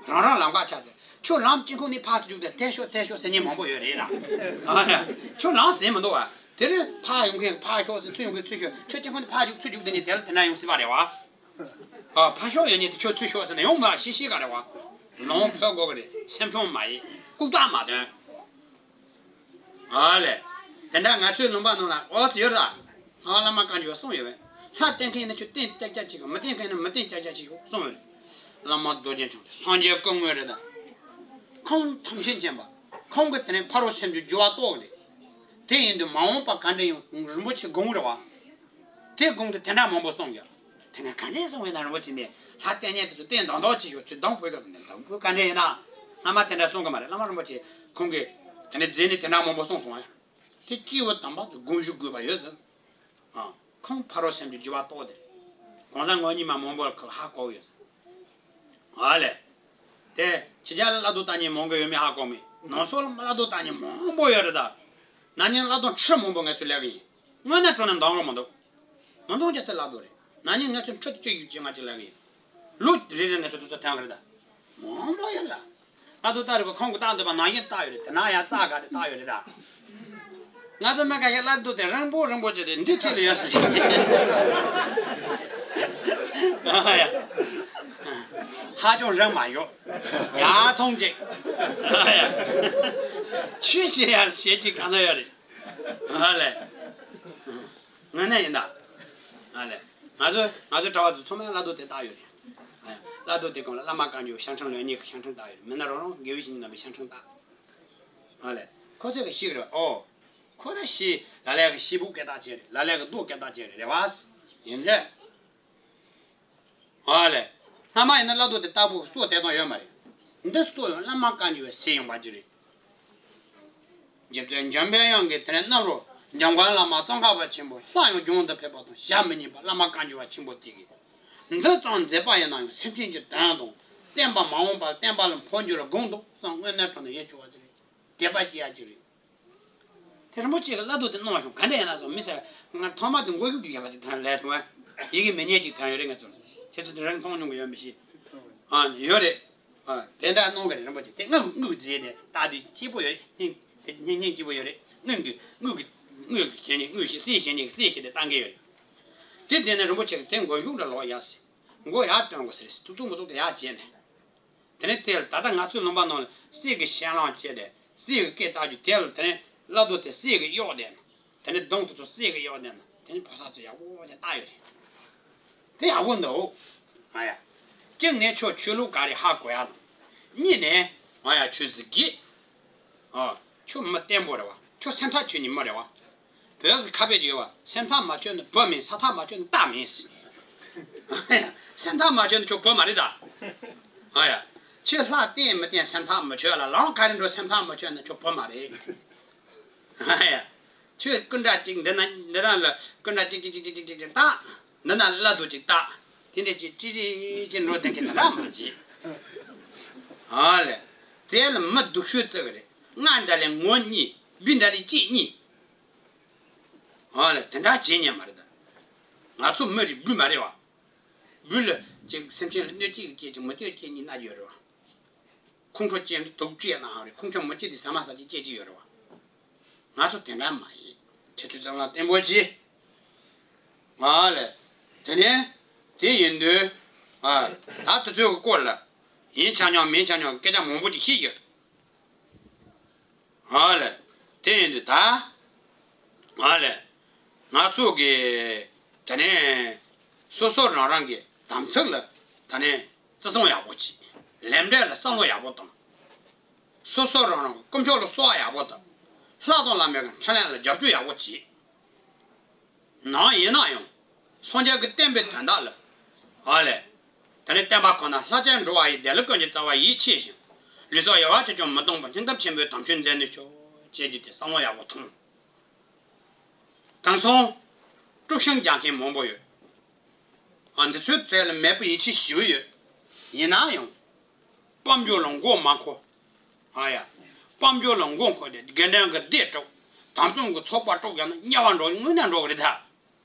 རང་རང་ལམ་ཁ་ཆགས་ཚེ་ཁྱོད་ལམ་དཀྱིལ་ཁུག་ནས་ཕར་ཚུར་རྒྱུག་དེ་དེ་ཤོག་དེ་ཤོག་ཟེར་མཁན་མང་པོ་ཡོད་རེད་ལ། ཨ་ཡ། ཁྱོད་ལམ་ཟིན་མི་འདུག་བ། དེ་རིང་ཕར་ཡོང་མཁན་ཕར་ཤོག་ཟེར་ཚུར་ཡོང་མཁན་ཚུར་ཤོག་ཁྱོད་དཀྱིལ་ཁུག་ནས་ཕར་རྒྱུག་ཚུར་རྒྱུག་དེ་ནས་དེ་ལ་དེ་འདྲ་ཡོང་སྲིད་པ་རེད་བ། ཨ་ཕར་ཤོག་ཡོང་མཁན་དེ་ཁྱོད་ཚུར་ཤོག་ཟེར་ནས་ཡོང་མ་ཤེས་ཤེས་ག་རེད་བ། ལོང་ཕོད་དགོས་གི་རེད་སེམས་ཆུང་མ་ཡིན་ལྐུགས་རྟགས་མ་སྟོན། ཨ་ལས། དེ་འདྲ་ང་ཚོའི་ལུང་པ་ནང་ལ་ཨོ་ཙི་ཡོད་ད། ཨ་བླ་མ་བཀའ་འགྱུར་གསུངས་ཡོད་པས། ལྷ་བསྟེན་མཁན་ནི་ཁྱོད་བསྟེན་ཀྱག་ཀྱག་བྱེད་དགོས་མི་བསྟེན་མཁན་ནི་མི་བསྟེན་ཀྱག་ཀྱག་བྱེད་དགོས་གསུངས་ཡོད་རེད། བླ་མ་རྡོ་རྗེ་འཆང་དེ་སངས་རྒྱས་སྐུ་དངོས་རེད་ད། ཁོང་ཐམས་ཅད་མཁྱེན་པ། ཁོང་གིས་དེ་ནས་ཕ་རོལ་སེམས་ཀྱི་རྒྱུ་བ་རྟོགས་རེད། དེ་ཡིན་དུས་མ་འོངས་པ་ག་འདྲ་ཡོང་རིན་པོ་ཆེ་དགོངས་རེད་བ། དེ་དགོངས་དུས་དེ་འདྲ་མང་པོ་གསུངས་ཀྱང་། དེ་ནས་ག་འདྲས་གསུངས་པའི་ན་རིན་པོ་ཆེ་ནས་ལྷ་བསྟེན་མཁན་དེ་ཚོ་བསྟེན་དང་དང་བྱེད་ཤོག་ཚུལ་དང་པོའི་སྐབས་སུ་ནས་དང་པོ་ག་འདྲས་ཡིན་ན། སྔ་མ་དེ་འདྲ་གསུང་གི་མ་རེད་བླ་མ་རིན་པོ་ཆེ་ཁོང་གིས་དེ་ནས་མཛད་ནས་དེ་འདྲ་མང་པོ་གསུངས་སོང་ཨ། དེ་སྐྱེས་བུ་དམ་པ་ཚོ་དགོངས་ཞུ་དགོས་པ་ཡོད་ཟེར། ཨ། ཁོང་ཕ་རོལ་སེམས་ཀྱི་རྒྱུ་བ་རྟོགས་དེ་རེད། གང་ཟག་ངོ་གཉིས་མ་མང་པོར་ཁོ་ཧ་གོ་ཡོད་ཟེར། ཨ་ལས། དེ་ཕྱི་རྒྱལ་ལ་བླ་རྡོ་བཏགས་མཁན་མང་གི་ཡོད་མེད་ཧ་གོ་མེད། ནང་སོག་ལ་བླ་རྡོ་བཏགས་མཁན་མང་པོ་ཡོད་རེད་ད། ན་ནིང་བླ་རྡོ་ཁྲི་མང་པོ་ངས་ཚོས་ལས་གི་ཡིན། དངོས་གནས་དྲང་གནས་འདང་གི་མི་འདུག་མི་འདང་རྒྱུ་དེ་བླ་རྡོ་རེད། ན་ནིང་ངས་ཚོས་ཁྲི་བཅུ་ཡོད་ཀྱི་ང་ཅིག་ལས་གི་ཡིན། ལོ་རེ་རེ་ངས་ཚོས་དུས་ཚོད་ཐོན་གི་རེད་ད། མང་པོ་ཡོད་ལ། བླ་རྡོ་བཏགས་རེད་པ་ཁོང་གི་བཏགས་འདུག་པ་ནང་བཞིན་བཏགས་ཡོད་རེད་དེ་ན་ཡང་རྩ་དགའ་དེ་བཏགས་ཡོད་རེད་ད། ང་ཚོ་སྨན་ཁང་ཞིག་བླ་རྡོ་དེ་རིང་པོ་རིང་པོ་བྱས་ཏེ་འདི་ཐད་ལ་ཡོད་ཟེར་གྱི། ཨ་ཡ། ཧ་ཅང་རིང་མ་ཡོད། ཡར་ཐོང་ཅིག་ཨ་ཡ། ཆོས་བཤད་ཡར་བཤད་ཅིག་གང་ན་ཡོད་རེད། ཨ་ལས། ངོས་ནས་ཡིན་ད། ཨ་ལས། ང་ཚོ་ང་ཚོའི་གྲྭ་པ་ཚོ་ཚང་མས་བླ་རྡོ་དེ་བཏགས་ཡོད་རེད། ཨ་ཡ། བླ་རྡོ་དེ་སྒང་ལ་བླ་མ་བཀའ་འགྱུར་ཤང་ཁྲང་ལོན་གཉིས་ཀྱི་ཤང་ཁྲང་བཏགས་ཡོད་རེད་མི་སྣ་རང་རང་དགེ་བའི་བཤེས་གཉེན་རྣམ་པའི་ཤང་ཁྲང་བཏགས། ཨ་ལས། ཁོ་ཚོས་ཀྱི་ཤེས་ཀྱི་རེད་པ་ཨོ། ཁོ་ན་ཤེས་ལ་ལས་ཀྱི་ཤེས་བུ་སྐད་བཏགས་བྱས་རེད་ལ་ལས་ཀྱི་རྡོ་སྐད་བཏགས་བྱས་རེད་རེད་བ། ཡིན་རེད། ཨ་ལས། སྔ་མ་ཡིན་ན་བླ་རྡོ་དེ་བཏགས་པོ་སྲོལ་དེ་ཙམ་ཡོད་མ་རེད། འདི་སྲོལ་ཡང་བླ་མ་བཀའ་འགྱུར་བའི་ཟེར་ཡོང་པ་ཅིག་རེད། རྗེ་བཙུན་འཇམ་པའི་དབྱངས་ཀྱིས་དེ་ནས་གནང་རོགས་འཇམ་མགོན་བླ་མ་ཙོང་ཁ་པ་ཆེན་པོ་སླར་ཡང་རྒྱུན་དུ་ཕེབས་པ་དང་ཞལ་མི་གཉིས་པ་བླ་མ་བཀའ་འགྱུར་བ་ཆེན་པོ་དེ་གིས། འདི་ཙམ་མཛད་པ་ཡིན་ན་ཡང་སེམས་ཅན་གྱི་དོན་དང་བསྟན་པ་མ་འོངས་པར་བསྟན་པ་ལ་འཕོ་འགྱུར་ལ་དགོངས་འདུག་བསམ་དངོས་གནས་དྲང་གནས་ཡིད་སྐྱོ་བ་ཅིག་རེད། དད་པ་སྐྱེ་ཡ་ཅིག་རེད། དེ་རིན་པོ་ཆེ་གི་བླ་རྡོ་དེ་གནང་བྱུང་ག་འདྲ་ཡིན་ན་སོང་མི་ཟེར་ང་ཐོག་མ་དེ་མགོ་གཡུག་རྒྱུ་ཡོད་པ་ཅིག་དང་ལས་ཐུང་བ་ཡི་གེ་མི་ཉན་ཅིག་གང་ཡོད་རེད་ང་ཚོར་ཁྱེད་ཚོ་དེ་རིང་མཐོང་མྱོང་གི་ཡོད་མི་ཤེས། ཨ་ཡོད་རེད། དེ་འདྲ་གནང་གི་རེད། རིན་པོ་ཆེ་དེ་དངུལ་དངུལ་རྫས་དེ་ལྟ་དུས་སྐྱིད་པོ་ཡོད་རེད། སྙིང་དེ་སྙིང་སྙིང་སྐྱིད་པོ་ཡོད་རེད། དངུལ་གྱི་དངུལ་གྱི་དངུལ་གྱི་ཞེ་ནས་དངུལ་ཞེ་སྲིད་ཞེ་ནས་སྲིད་ཞེ་དེ་བཏང་གི་ཡོད་རེད། དེ་རྫས་ནས་རིན་པོ་ཆེ་གི་དེ་མགོ་གཞུག་ལ་ལོག་ཡ་སྲིད། མགོ་ཡར་བཏོན་དགོས་ཟེར། ཙུག་ཙུག་མོ་ཙུག་དེ་ཡར་བྱས་ནས། དེ་ནས་དེ་ལ་ད་ལྟ་ང་ཚོའི་ལུང་པ་ནང་ལ་སྲིད་ཀྱི་ཞལ་ལང་བྱས་ཏེ་སྲིད་ཀྱི་སྐད་བཏགས་རྒྱུ་དེ་ལ་དེ་ནས་བླ་རྡོ་དེ་སྲིད་ཀྱི་གཡོག་དེ་ན། དེ་ནས་གདོང་དེ་ཚོ་སྲིད་ཀྱི་གཡོག་དེ་ན། དེ་ནས་ཕོ་གསར་ཚོ་ཡག་པོ་ཅིག་བཏགས་ཡོད་རེད། དེ་ཡག་པོ་འདུག་ཨ་ཡ། གཅིག་ནས་ཁྱོད་ཆོས་ལུགས་ག་རེ་ཧ་གོ་ཡ་དང་། གཉིས་ནས་ཨ་ཡ་ཆོས་ཟིག་གི་ཨ། ཁྱོད་མི་བརྟན་པོ་རེད་བ། ཁྱོད་སེམས་ཐག་ཆོད་ནི་མི་རེད་བ། བོད་ཀྱི་ཁ་དཔེ་ཅིག་ཡོད་བ། སེམས་ཐག་མ་ཆོད་ན་བུ་མིན། ས་ཐག་མ་ཆོད་ན་རྟ་མིན་ཟེར། སེམས་ཐག་མ་ཆོད་ན་ཁྱོད་བུ་མ་རེད་ད། ཨ་ཡ། ཁྱོད་ལྷ་བསྟེན་མི་བསྟེན་སེམས་ཐག་མ་ཆོད་ལ། ལམ་ག་རེ་འགྲོ་སེམས་ཐག་མ་ཆོད་ན་ཁྱོད་བུ་མ་རེད། ཨ་ཡ། ཁྱོད་སྐུ་འདྲ་གཅིག་འདི་ན་འདི་རང་ལ་སྐུ་འདྲ་གཅིག་གཅིག་གཅིག་བཏགས། འདི་ན་བླ་རྡོ་གཅིག་བཏགས། དེ་འདྲ་གཅིག་ཀྲི་ཀྲི་ཅིག་འགྲོ་དེ་གི་དེ་འདྲ་མ་བྱེད། ཨ་ལས། དེ་ལ་མི་སྡུག་ཤོས་བརྩི་གི་རེད། ང་འདྲ་ལས་ངོ་གཉིས། འབུ་འདྲ་ལས་སྐྱེས་གཉིས། ཨ་ལས། དེ་འདྲ་བྱེད་ཉན་མ་རེད་ད། ང་ཚོ་མི་རེད། འབུ་མ་རེད་བ། འབུ་ལ་ཅིག་སེམས་ཅན་ལ་གནོད་སྐྱེལ་གྱི་སྐྱེས་ཅིག་མི་གནོད་སྐྱེལ་གཉིས་སྣ་ཡོད་རེད་བ། ཁོང་ཁྲོ་ཅན་དུག་སྤྲད་ནའང་རེད། ཁོང་ཁྲོ་མི་སྐྱེ་དུས་ཟ་མ་ཟ་ཅིག་སྐྱེ་ཅིག་ཡོད་རེད་བ། ང་ཚོ་དེ་འདྲ་མ་ཡིན། ཁྱེད་ཚོས་བསམ་བློ་བརྟན་པོ་གྱིས། ང་ལས། དེ་ནས་དེ་ཡིན་དུས། ཨ། ད་དེ་ཚོའི་སྐོར་ལ་ཡིན་ཆ་སྙོམས་མིན་ཆ་སྙོམས་སྐད་ཆ་མང་པོ་ཅིག་བཤད་ཡོད། ཨ་ལས། དེ་ཡིན་དུས་ད། ཨ་ལས། ང་ཚོ་གི་དེ་ནས་སོ་སོ་རང་རང་གི་དམ་ཚིག་ལ་དེ་ནས་བརྩི་སྲུང་ཡག་པོ་བྱེད། ལས་འབྲས་ལ་བསམ་བློ་ཡག་པོ་བཏང་། སོ་སོ་རང་རང་གི་དཀོན་མཆོག་ལ་གསོལ་བ་ཡག་པོ་བཏབ། ལྷ་དང་བླ་མའི་འཕྲིན་ལས་ལ་རྒྱབ་སྐྱོར་ཡག་པོ་བྱེད། ནང་ཡིན་ན་ཡང་། སངས་རྒྱས་ཀྱི་བསྟན་པའི་དོན་དག་ལ། ཨ་ལས། དེ་ནས་བསྟན་པ་ཁོ་ན་ལྷ་བཅས་འགྲོ་བ་ཡི་བདེ་ལེགས་ཀུན་གྱི་རྩ་བ་ཡིད་ཆེས་ཤིང་། ལུས་སྲོག་ཡལ་བ་གཅིག་ཀྱང་མི་གཏོང་བར་སྙིང་སྟོབས་ཆེན་པོས་དམ་ཆོས་མཛད་ནུས་ཤོག་ཅེས་བརྗོད་དེ་བསམ་བློ་ཡག་པོ་ཐོངས། དེང་སང་དཀྲུག་ཤིང་རྒྱག་མཁན་མང་པོ་ཡོད། ཨ། འདི་ཚོའི་གྲས་ལ་མེད་པའི་ཡིད་ཆེས་ཞེ་པོ་ཡོད། ཡིན་ན་ཡང་། དཔལ་འབྱོར་ལ་མགོ་མ་འཁོར། ཨ་ཡ། དཔལ་འབྱོར་ལ་མགོ་འཁོར་ཏེ་དགེ་འདུན་གྱི་སྡེ་དཀྲུགས། དམ་བཙུན་གྱི་ཚོགས་པ་དཀྲུགས་ཡང་ན་དམྱལ་བ་འགྲོ། དངོས་གནས་འགྲོ་གི་རེད་ད།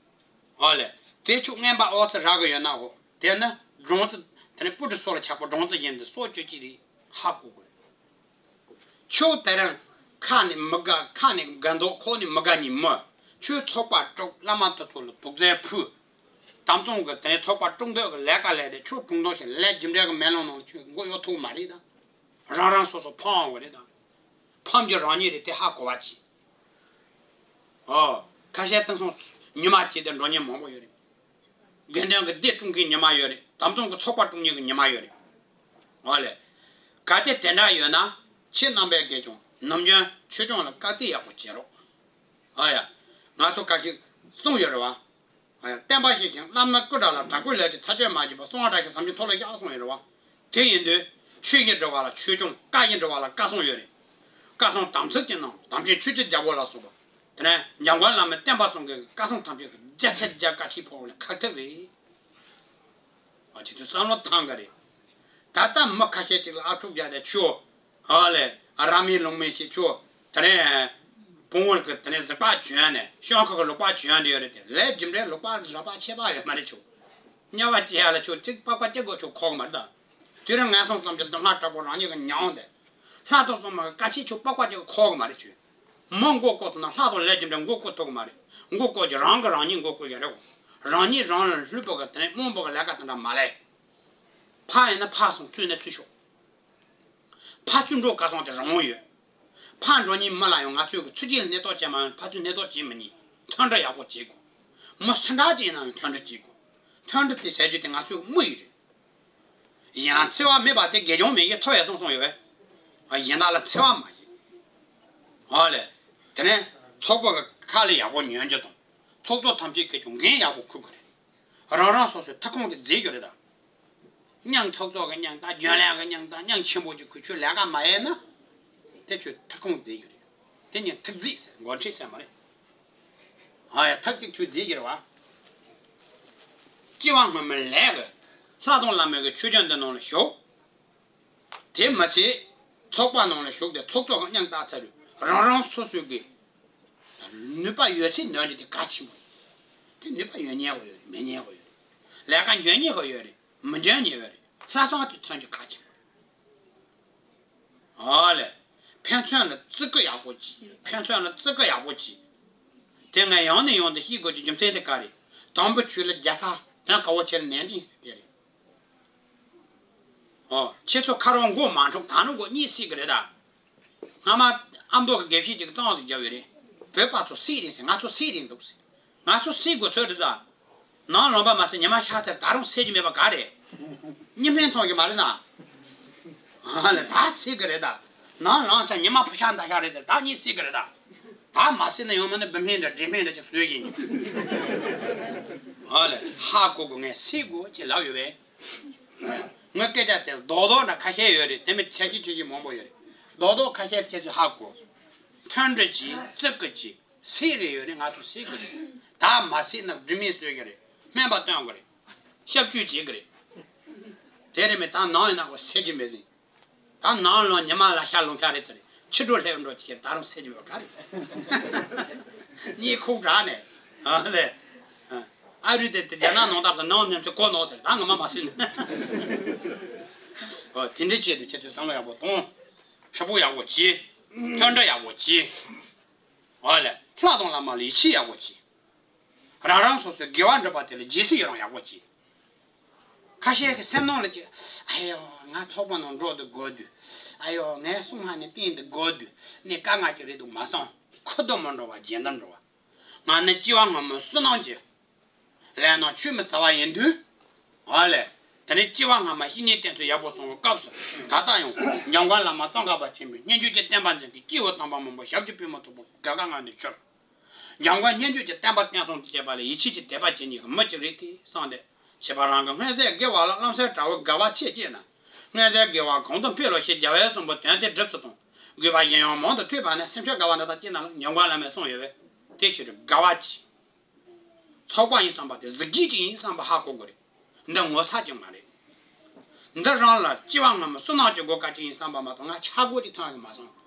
ཨ་ལས། དེ་ཁྱོད་རྔན་པ་ཨོ་ཙི་རག་གི་ཡོད་ན་འོ། དེ་ནི་སྦྲང་རྩི། དེ་ནི་སྤུ་གྲི་སོ་ལ་ཆགས་པ་སྦྲང་རྩི་བཞིན་དུ་སྲོག་གཅོད་ཀྱི་རེད། ཧ་གོ་དགོས་རེད། ཁྱོད་དེ་རིང་ཁ་ནས་མི་དགའ། ཁ་ནས་དགའ་མདོག་ཁོག་ནས་མི་དགའ་ཉིན་མོ། ཁྱོད་ཚོགས་པ་དཀྲུགས། བླ་མ་དེ་ཚོ་ལ་དུག་རྫས་ཕུལ། དམ་བཙུན་གྱི་དེ་ནས་ཚོགས་པ་དཀྲུགས་འདོད་ཀྱི་ལས་ཀ་ལས་དེ་ཁྱོད་དཀྲུགས་མདོག་བྱས་ལས་རྒྱུ་འབྲས་ཀྱི་མེ་ལོང་ནང་ལ་ཁྱོད་མགོ་གཡོག་ཐུབ་མ་རེད་ད། རང་རང་སོ་སོ་ཕམ་འོང་བ་རེད་ད། ཕམ་རྒྱུ་རང་ཉིད་རེད། དེ་ཧ་གོ་བ་གྱིས། ཨོ། ཁ་ཤས་དེང་སང་ཉི་མ་བྱས་ཏེ་འགྲོ་མཁན་མང་པོ་ཡོད་རེད། དགེ་འདུན་གྱི་སྡེ་དཀྲུག་མཁན་ཉི་མ་ཡོད་རེད། དམ་བཙུན་གྱི་ཚོགས་པ་དཀྲུག་མཁན་གྱི་ཉི་མ་ཡོད་རེད། ཨོ་ལེ། གལ་ཏེ་དེ་འདྲ་ཡོད་ན། ཁྱེད་རྣམ་པས་དགེ་སྐྱོང་ནམ་རྒྱུན་ཆོས་སྐྱོང་ལ་བཀའ་དྲིན་ཡག་པོ་བྱེད་རོགས། ཨ་ཡ། ང་ཚོ་ཁ་ཤས་གསུངས་ཡོད་རེད་བ། ཨ་ཡ། བསྟན་པ་ཤེས་ཤིང་བླ་མའི་སྐུ་དགྲ་ལ་དྲག་པོའི་ལས་ཀྱི་ཚ་དཔྱོད་མ་བརྗེད་པར། གསང་བ་བཀྲ་ཤིས་ཟབ་ཆོས་མཐོལ་ལོ་བཤགས་གསུངས་ཡོད་རེད་བ། དེ་ཡིན་དུས་ཆོས་བཞིན་སྒྲུབ་པ་ལ་ཆོས་སྐྱོང་། བཀའ་བཞིན་སྒྲུབ་པ་ལ་བཀའ་སྲུང་ཡོད་རེད། བཀའ་སྲུང་དམ་ཚིག་གི་ནང་དམ་ཅན་ཆོས་ཀྱི་རྒྱལ་པོ་ལ་སོགས་པ། དེ་ནས་འཇམ་མགོན་བླ་མའི་བསྟན་པ་སྲུང་མཁན་གྱི་བཀའ་སྲུང་ཐམས་ཅད་ཀྱི་བརྒྱ་ཆ་བརྒྱ་བཀའ་ཆད་ཕོག་ནས་ཁག་ཐེག་རེད། ཨ། ཁྱེད་ཚོས་བསམ་བློ་བཏང་གི་རེད། ད་ལྟ་མི་ཁ་ཤས་ཅིག་ལ་ཨ་ཁྲུག་རྒྱག་དེ་ཆོས། ཨ་ལས། ར་མི་ལུང་མི་ཞིག་ཆོས། དེ་ནས་བོང་བུ་གི་དེ་ནས་གཟིག་པ་གྱོན་ནས་ཤོང་ཁ་གི་ལུག་པ་གྱོན་དེ་ཡོད་རེད་དེ། ལས་རྒྱུ་འབྲས་ལུག་པ་ར་པ་ཁྱད་པར་ཡོད་མ་རེད་ཆོས། དམྱལ་བ་སྐྱེ་ཡ་ལ་ཆོས་གཅིག་པགས་པ་གཅིག་གོ་ཆོས་འཁོར་གི་མ་རེད་ད། དུས་རིང་ངན་སོང་གསུམ་གྱི་སྡུག་བསྔལ་དྲག་པོ་རང་ཉིད་ཀྱིས་མྱོང་སྟེ། ལྷ་དང་སྲུང་མ་གི་བཀའ་ཆད་ཆོས་པགས་པ་གཅིག་གིས་འཁོར་གི་མ་རེད་ཆོས། མི་མགོ་སྐོར་ཐུབ་ན་ལྷ་དང་ལས་རྒྱུ་འབྲས་མགོ་སྐོར་ཐུབ་གི་མ་རེད། མགོ་སྐོར་གྱི་རང་གིས་རང་ཉིད་མགོ་སྐོར་ཡ་རེད་གོ། རང་ཉིད་རང་ལ་ལྷོད་པོ་གི་དེ་ནས་རྨོངས་པོ་གི་ལས་ཀ་དེ་འདྲ་མ་ལས། ཕར་ཡིན་ན་ཕར་སོང་། ཚུར་ཡིན་ན་ཚུར་ཤོག། ཕར་ཚུར་འགྲོ་ག་སོང་དེ་རང་དབང་ཡོད། ཕར་འགྲོ་མཁན་མི་ལ་ཡང་ང་ཚོས་གི་ཚུར་རྒྱུད་ལ་སྣེ་གཏོང་བྱེད་མ་ཡོང་། ཕར་ཚུར་སྣེ་གཏོང་བྱེད་མི་ཉན། མཐུན་སྒྲིལ་ཡག་པོ་བྱེད་དགོས། མི་སུ་འདྲ་ཅིག་ཡིན་ན་ཡང་མཐུན་སྒྲིལ་བྱེད་དགོས། མཐུན་སྒྲིལ་དེ་བྱ་རྒྱུ་དེ་ང་ཚོའི་དམིགས་ཡུལ་རེད། གཞན་ལ་འཚེ་བ་མེད་པ་དེ་དགེ་སྦྱོང་མི་བྱེད་ཐོབ་ཡ་སོང་སོང་ཡོད་པས། གཞན་དག་ལ་འཚེ་བ་མ་བྱེད། ཨོ་ལེ། དེ་ནས་ཚོགས་པ་གི་ཁ་ལ་ཡག་པོ་ཉན་རྒྱུ་དང་། ཚོགས་གཙོ་ཐམས་ཅད་ཀྱིས་ཀྱང་འགན་ཡག་པོ་འཁུར་དགོས་རེད། རང་རང་སོ་སོའི་ཐུགས་ཁུངས་དེ་བརྗེ་རྒྱུ་རེད་ད། མྱང་ཚོགས་གཙོ་གི་མྱང་དང་། རྒྱུན་ལས་གི་མྱང་དང་། མྱང་ཆེན་པོ་ཅིག་གིས་ཁྱོད་ལས་ཀ་མ་ཡེད་ན། དེ་ཁྱོད་ཐུགས་ཁུངས་བརྗེ་རྒྱུ་རེད། དེ་ཉིད་ཐུགས་བརྗེ་ཟེར། འགོ་ཁྲིད་ཟེར་མ་རེད། ཨ་ཡ། ཐུགས་གཅིག་ཆོད་བརྗེ་རྒྱུ་རེད་བ། སྐྱེ་བ་སྔོན་མའི་ལས་ཀྱིས་ལྷ་དང་བླ་མའི་གི་ཆོས་སྐྱོང་འདི་ནང་ལ་ཞུགས། དེ་མ་ཚད་ཚོགས་པ་ནང་ལ་ཞུགས་ཏེ་ཚོགས་གཙོ་གི་མྱང་བཏགས་ཚར་དུས་རང་རང་སོ་སོའི་གི་ནུས་པ་ཡོད་ཚད་འདོན་རྒྱུ་དེ་གལ་ཆེན་པོ་རེད། དེ་ནུས་པ་ཡོད་མཁན་གི་ཡོད་རེད། མེད་མཁན་གི་ཡོད་རེད། ལས་ཀ་འཇོན་མཁན་གི་ཡོད་རེད། མི་འཇོན་མཁན་ཡོད་རེད། ལྷག་བསམ་དེ་ཐོན་རྒྱུ་གལ་ཆེན་པོ་རེད། ཨ་ལས། ཕན་ཚུན་ལ་བརྩི་བཀུར་ཡག་པོ་གྱིས། ཕན་ཚུན་ལ་བརྩི་བཀུར་ཡག་པོ་གྱིས། དེ་ངས་ཡང་ནས་ཡང་དུ་ཤེས་དགོས་ཀྱི་རྒྱུ་མཚན་དེ་ག་རེད། དམ་པའི་ཆོས་ལ་རྒྱལ་ཚ་དོན་ག་བོ་ཁྱེར་ནན་ཏན་ཟེར་དེ་རེད། ཨོ། ཁྱེད་ཚོ་ཁ་རོག་མགོ་མ་འཁྲུག་ད་ནི་མགོ་གཉིད་སད་ཀྱི་རེད་ད། སྔ་མ་ཨ་མདོ་གི་དགེ་བཤེས་ཅིག་གཙང་ཟིག་རྒྱབ་ཡོད་རེད། བོད་པ་ཚོ་སད་རེད་ཟེར། ང་ཚོ་སད་རེད་འདུག་ཟེར། ང་ཚོ་སད་དགོས་ཚོད་རེད་ད། ནང་ལངས་པ་མ་ཟད་ཉི་མ་ཤར་ཚར་ད་རུང་སད་ཀྱི་མེད་པ་ག་རེད། གཉིད་སྨན་འཐུང་གི་མ་རེད་ན། ཨ་ལས་ད་སད་གི་རེད་ད། ནང་ལངས་ཚར་ཉི་མ་ཕོ་ཤ་མདའ་ཤ་རེད་ཟེར་ད་གཉིད་སད་གི་རེད་ད། ད་མ་སད་ན་ཡང་མིན་ན་བུད་སྨན་འདྲ་འདྲེ་སྨན་འདྲ་ཅིག་ཟོས་ཀྱིན། ཨ་ལས་ཧ་གོ་གོ་ངས་སད་དགོས་ཅེས་ལབ་ཡོད་པས། ངའི་སྐད་ཆ་དེ་རྡོག་རྡོག་འདྲ་ཁ་ཤས་ཡོད་རེད། དེ་མིན་ཆ་ཤས་ཆ་ཤས་མང་པོ་ཡོད་རེད། རྡོག་རྡོག་ཁ་ཤས་ཁྱེད་ཚོས་ཧ་གོ། མཐུན་སྒྲིལ་གྱིས་བརྩི་བཀུར་གྱིས་སད་རེད་ཡོད་རེད། ང་ཚོ་སད་གི་རེད། ད་མ་སད་ན་འབྲི་མིན་སོས་གི་རེད། སྨན་པ་སྟོན་གི་རེད། སྐྱབས་བཅོལ་བྱེད་གི་རེད། དེ་རེད་མིན་ད་ནང་ཡིན་ན་ཁོ་སད་རྒྱུ་མེད་ཟིན། ད་ནང་ལོགས་ཉི་མ་ལ་ཤ་ལུང་ཤ་རེད་ཚེ་རེད། ཕྱི་དྲོ་སླེབས་འགྲོ་ཅེས་ད་རུང་སད་རྒྱུ་མེད་པ་ག་རེད། གཉིད་ཁུག་དྲགས་ནས། ཨ་ལས། ཨ་རུ་དེ་དེ་རྒྱ་ནག་ནང་ལྟར་དུ་ནང་ནས་ཚེ་གོ་ནོག་ཚེ་རེད། ད་ངོ་མ་མ་སད་ན། ཨོ་དེ་འདྲའི་ཆེད་དུ་ཁྱེད་ཚོས་བསམ་བློ་ཡག་པོ་གཏོང་། ཧྲིལ་པོ་ཡག་པོ་གྱིས། མཐུན་སྒྲིལ་ཡག་པོ་གྱིས། ཨ་ལས། ལྷ་དང་བླ་མ་ལ་ཡིད་ཆེས་ཡག་པོ་གྱིས། རང་རང་སོ་སོའི་དགེ་བ་སྒྲུབ་པ་དེ་ལ་རྗེས་སུ་ཡི་རང་ཡག་པོ་གྱིས། ཁ་ཤས་ཀྱི་སེམས་ནང་ལ་ཅིག་ཨ་ཡོ་ང་ཚོགས་པ་ནང་འགྲོ་དུ་དགོས་དུས། ཨ་ཡོ་ངའི་སྲུང་མ་ནི་བསྟེན་དུ་དགོས་དུས་ནི་དཀའ་ངལ་ཅིག་རེད་འདུག་མ་སོང་། ཁུ་རྡོ་མི་འགྲོ་བ་རྒྱན་དུ་འགྲོ་བ། ང་ནི་སྐྱེ་བ་སྔ་མའི་བསོད་ནམས་ཀྱི་ལས་ནང་ཆུད་མི་ཟ་བ་ཡིན་དུས། ཨ་ལས། དེ་ནས་སྐྱེ་བ་སྔ་མ་བཤེས་གཉེན་བསྟེན་ཚུལ་ཡག་པོ་སོང་བའི་སྐབས་སུ་ད་ལྟ་ཡང་འཇམ་མགོན་བླ་མ་ཙོང་ཁ་པ་ཆེན་པོའི་སྙན་བརྒྱུད་ཀྱི་བསྟན་པ་འཛིན་མཁན་སྐྱེས་བུ་དམ་པ་མང་པོ་ཞབས་ཀྱི་པུས་མོ་མཐུག་པོ་དགའ་དགའ་ངང་དུ་གྱུར། འཇམ་མགོན་སྙན་བརྒྱུད་ཀྱི་བསྟན་པ་བསྟན་སྲུང་དང་བཅས་པ་ལ་ཡིད་ཆེས་ཀྱི་དད་པ་བྱེད་མཁན་གྱི་མི་གཅིག་རེད་དེ་བསམ་སྟེ། བྱས་པ་རང་གི་མངོན་གསལ་དགེ་བ་ལ་རློམ་སེམས་དྲག་པོས་དགའ་བ་ཆེ་སྐྱེས་ན། མངོན་གསལ་དགེ་བ་གང་དུ་འཕེལ་ལོ་ཞེས་རྒྱལ་བའི་གསུང་པོ་དོན་དེ་འགྲུབ་སུ་གཏོང་། དགོས་པ་གཞན་ཡང་མང་དུ་ཐོས་པ་ནི་སེམས་ཤུགས་དགའ་བ་འདི་དག་སྐྱེས་ན་ལ་འཇམ་མགོན་བླ་མས་གསུངས་ཡོད་པས་དེ་ཕྱིར་དགའ་བ་གྱིས། ཚོགས་པ་ཡིན་བསམ་པ་དེ་གཟི་བརྗིད་ཅིག་ཡིན་བསམ་པ་ཧ་གོ་དགོས་རེད། འདི་ངོ་ཚ་ཅིག་མ་རེད། འདི་རང་ལ་སྐྱེ་བ་སྔ་མའི་བསོད་ནམས་ཀྱི་སྒོ་ཀ་ཅིག་ཡིན་བསམ་པ་མ་གཏོགས་ང་ཆག་སྒོ་ཅིག་ཐོན་ཡོད་མ་སོང་།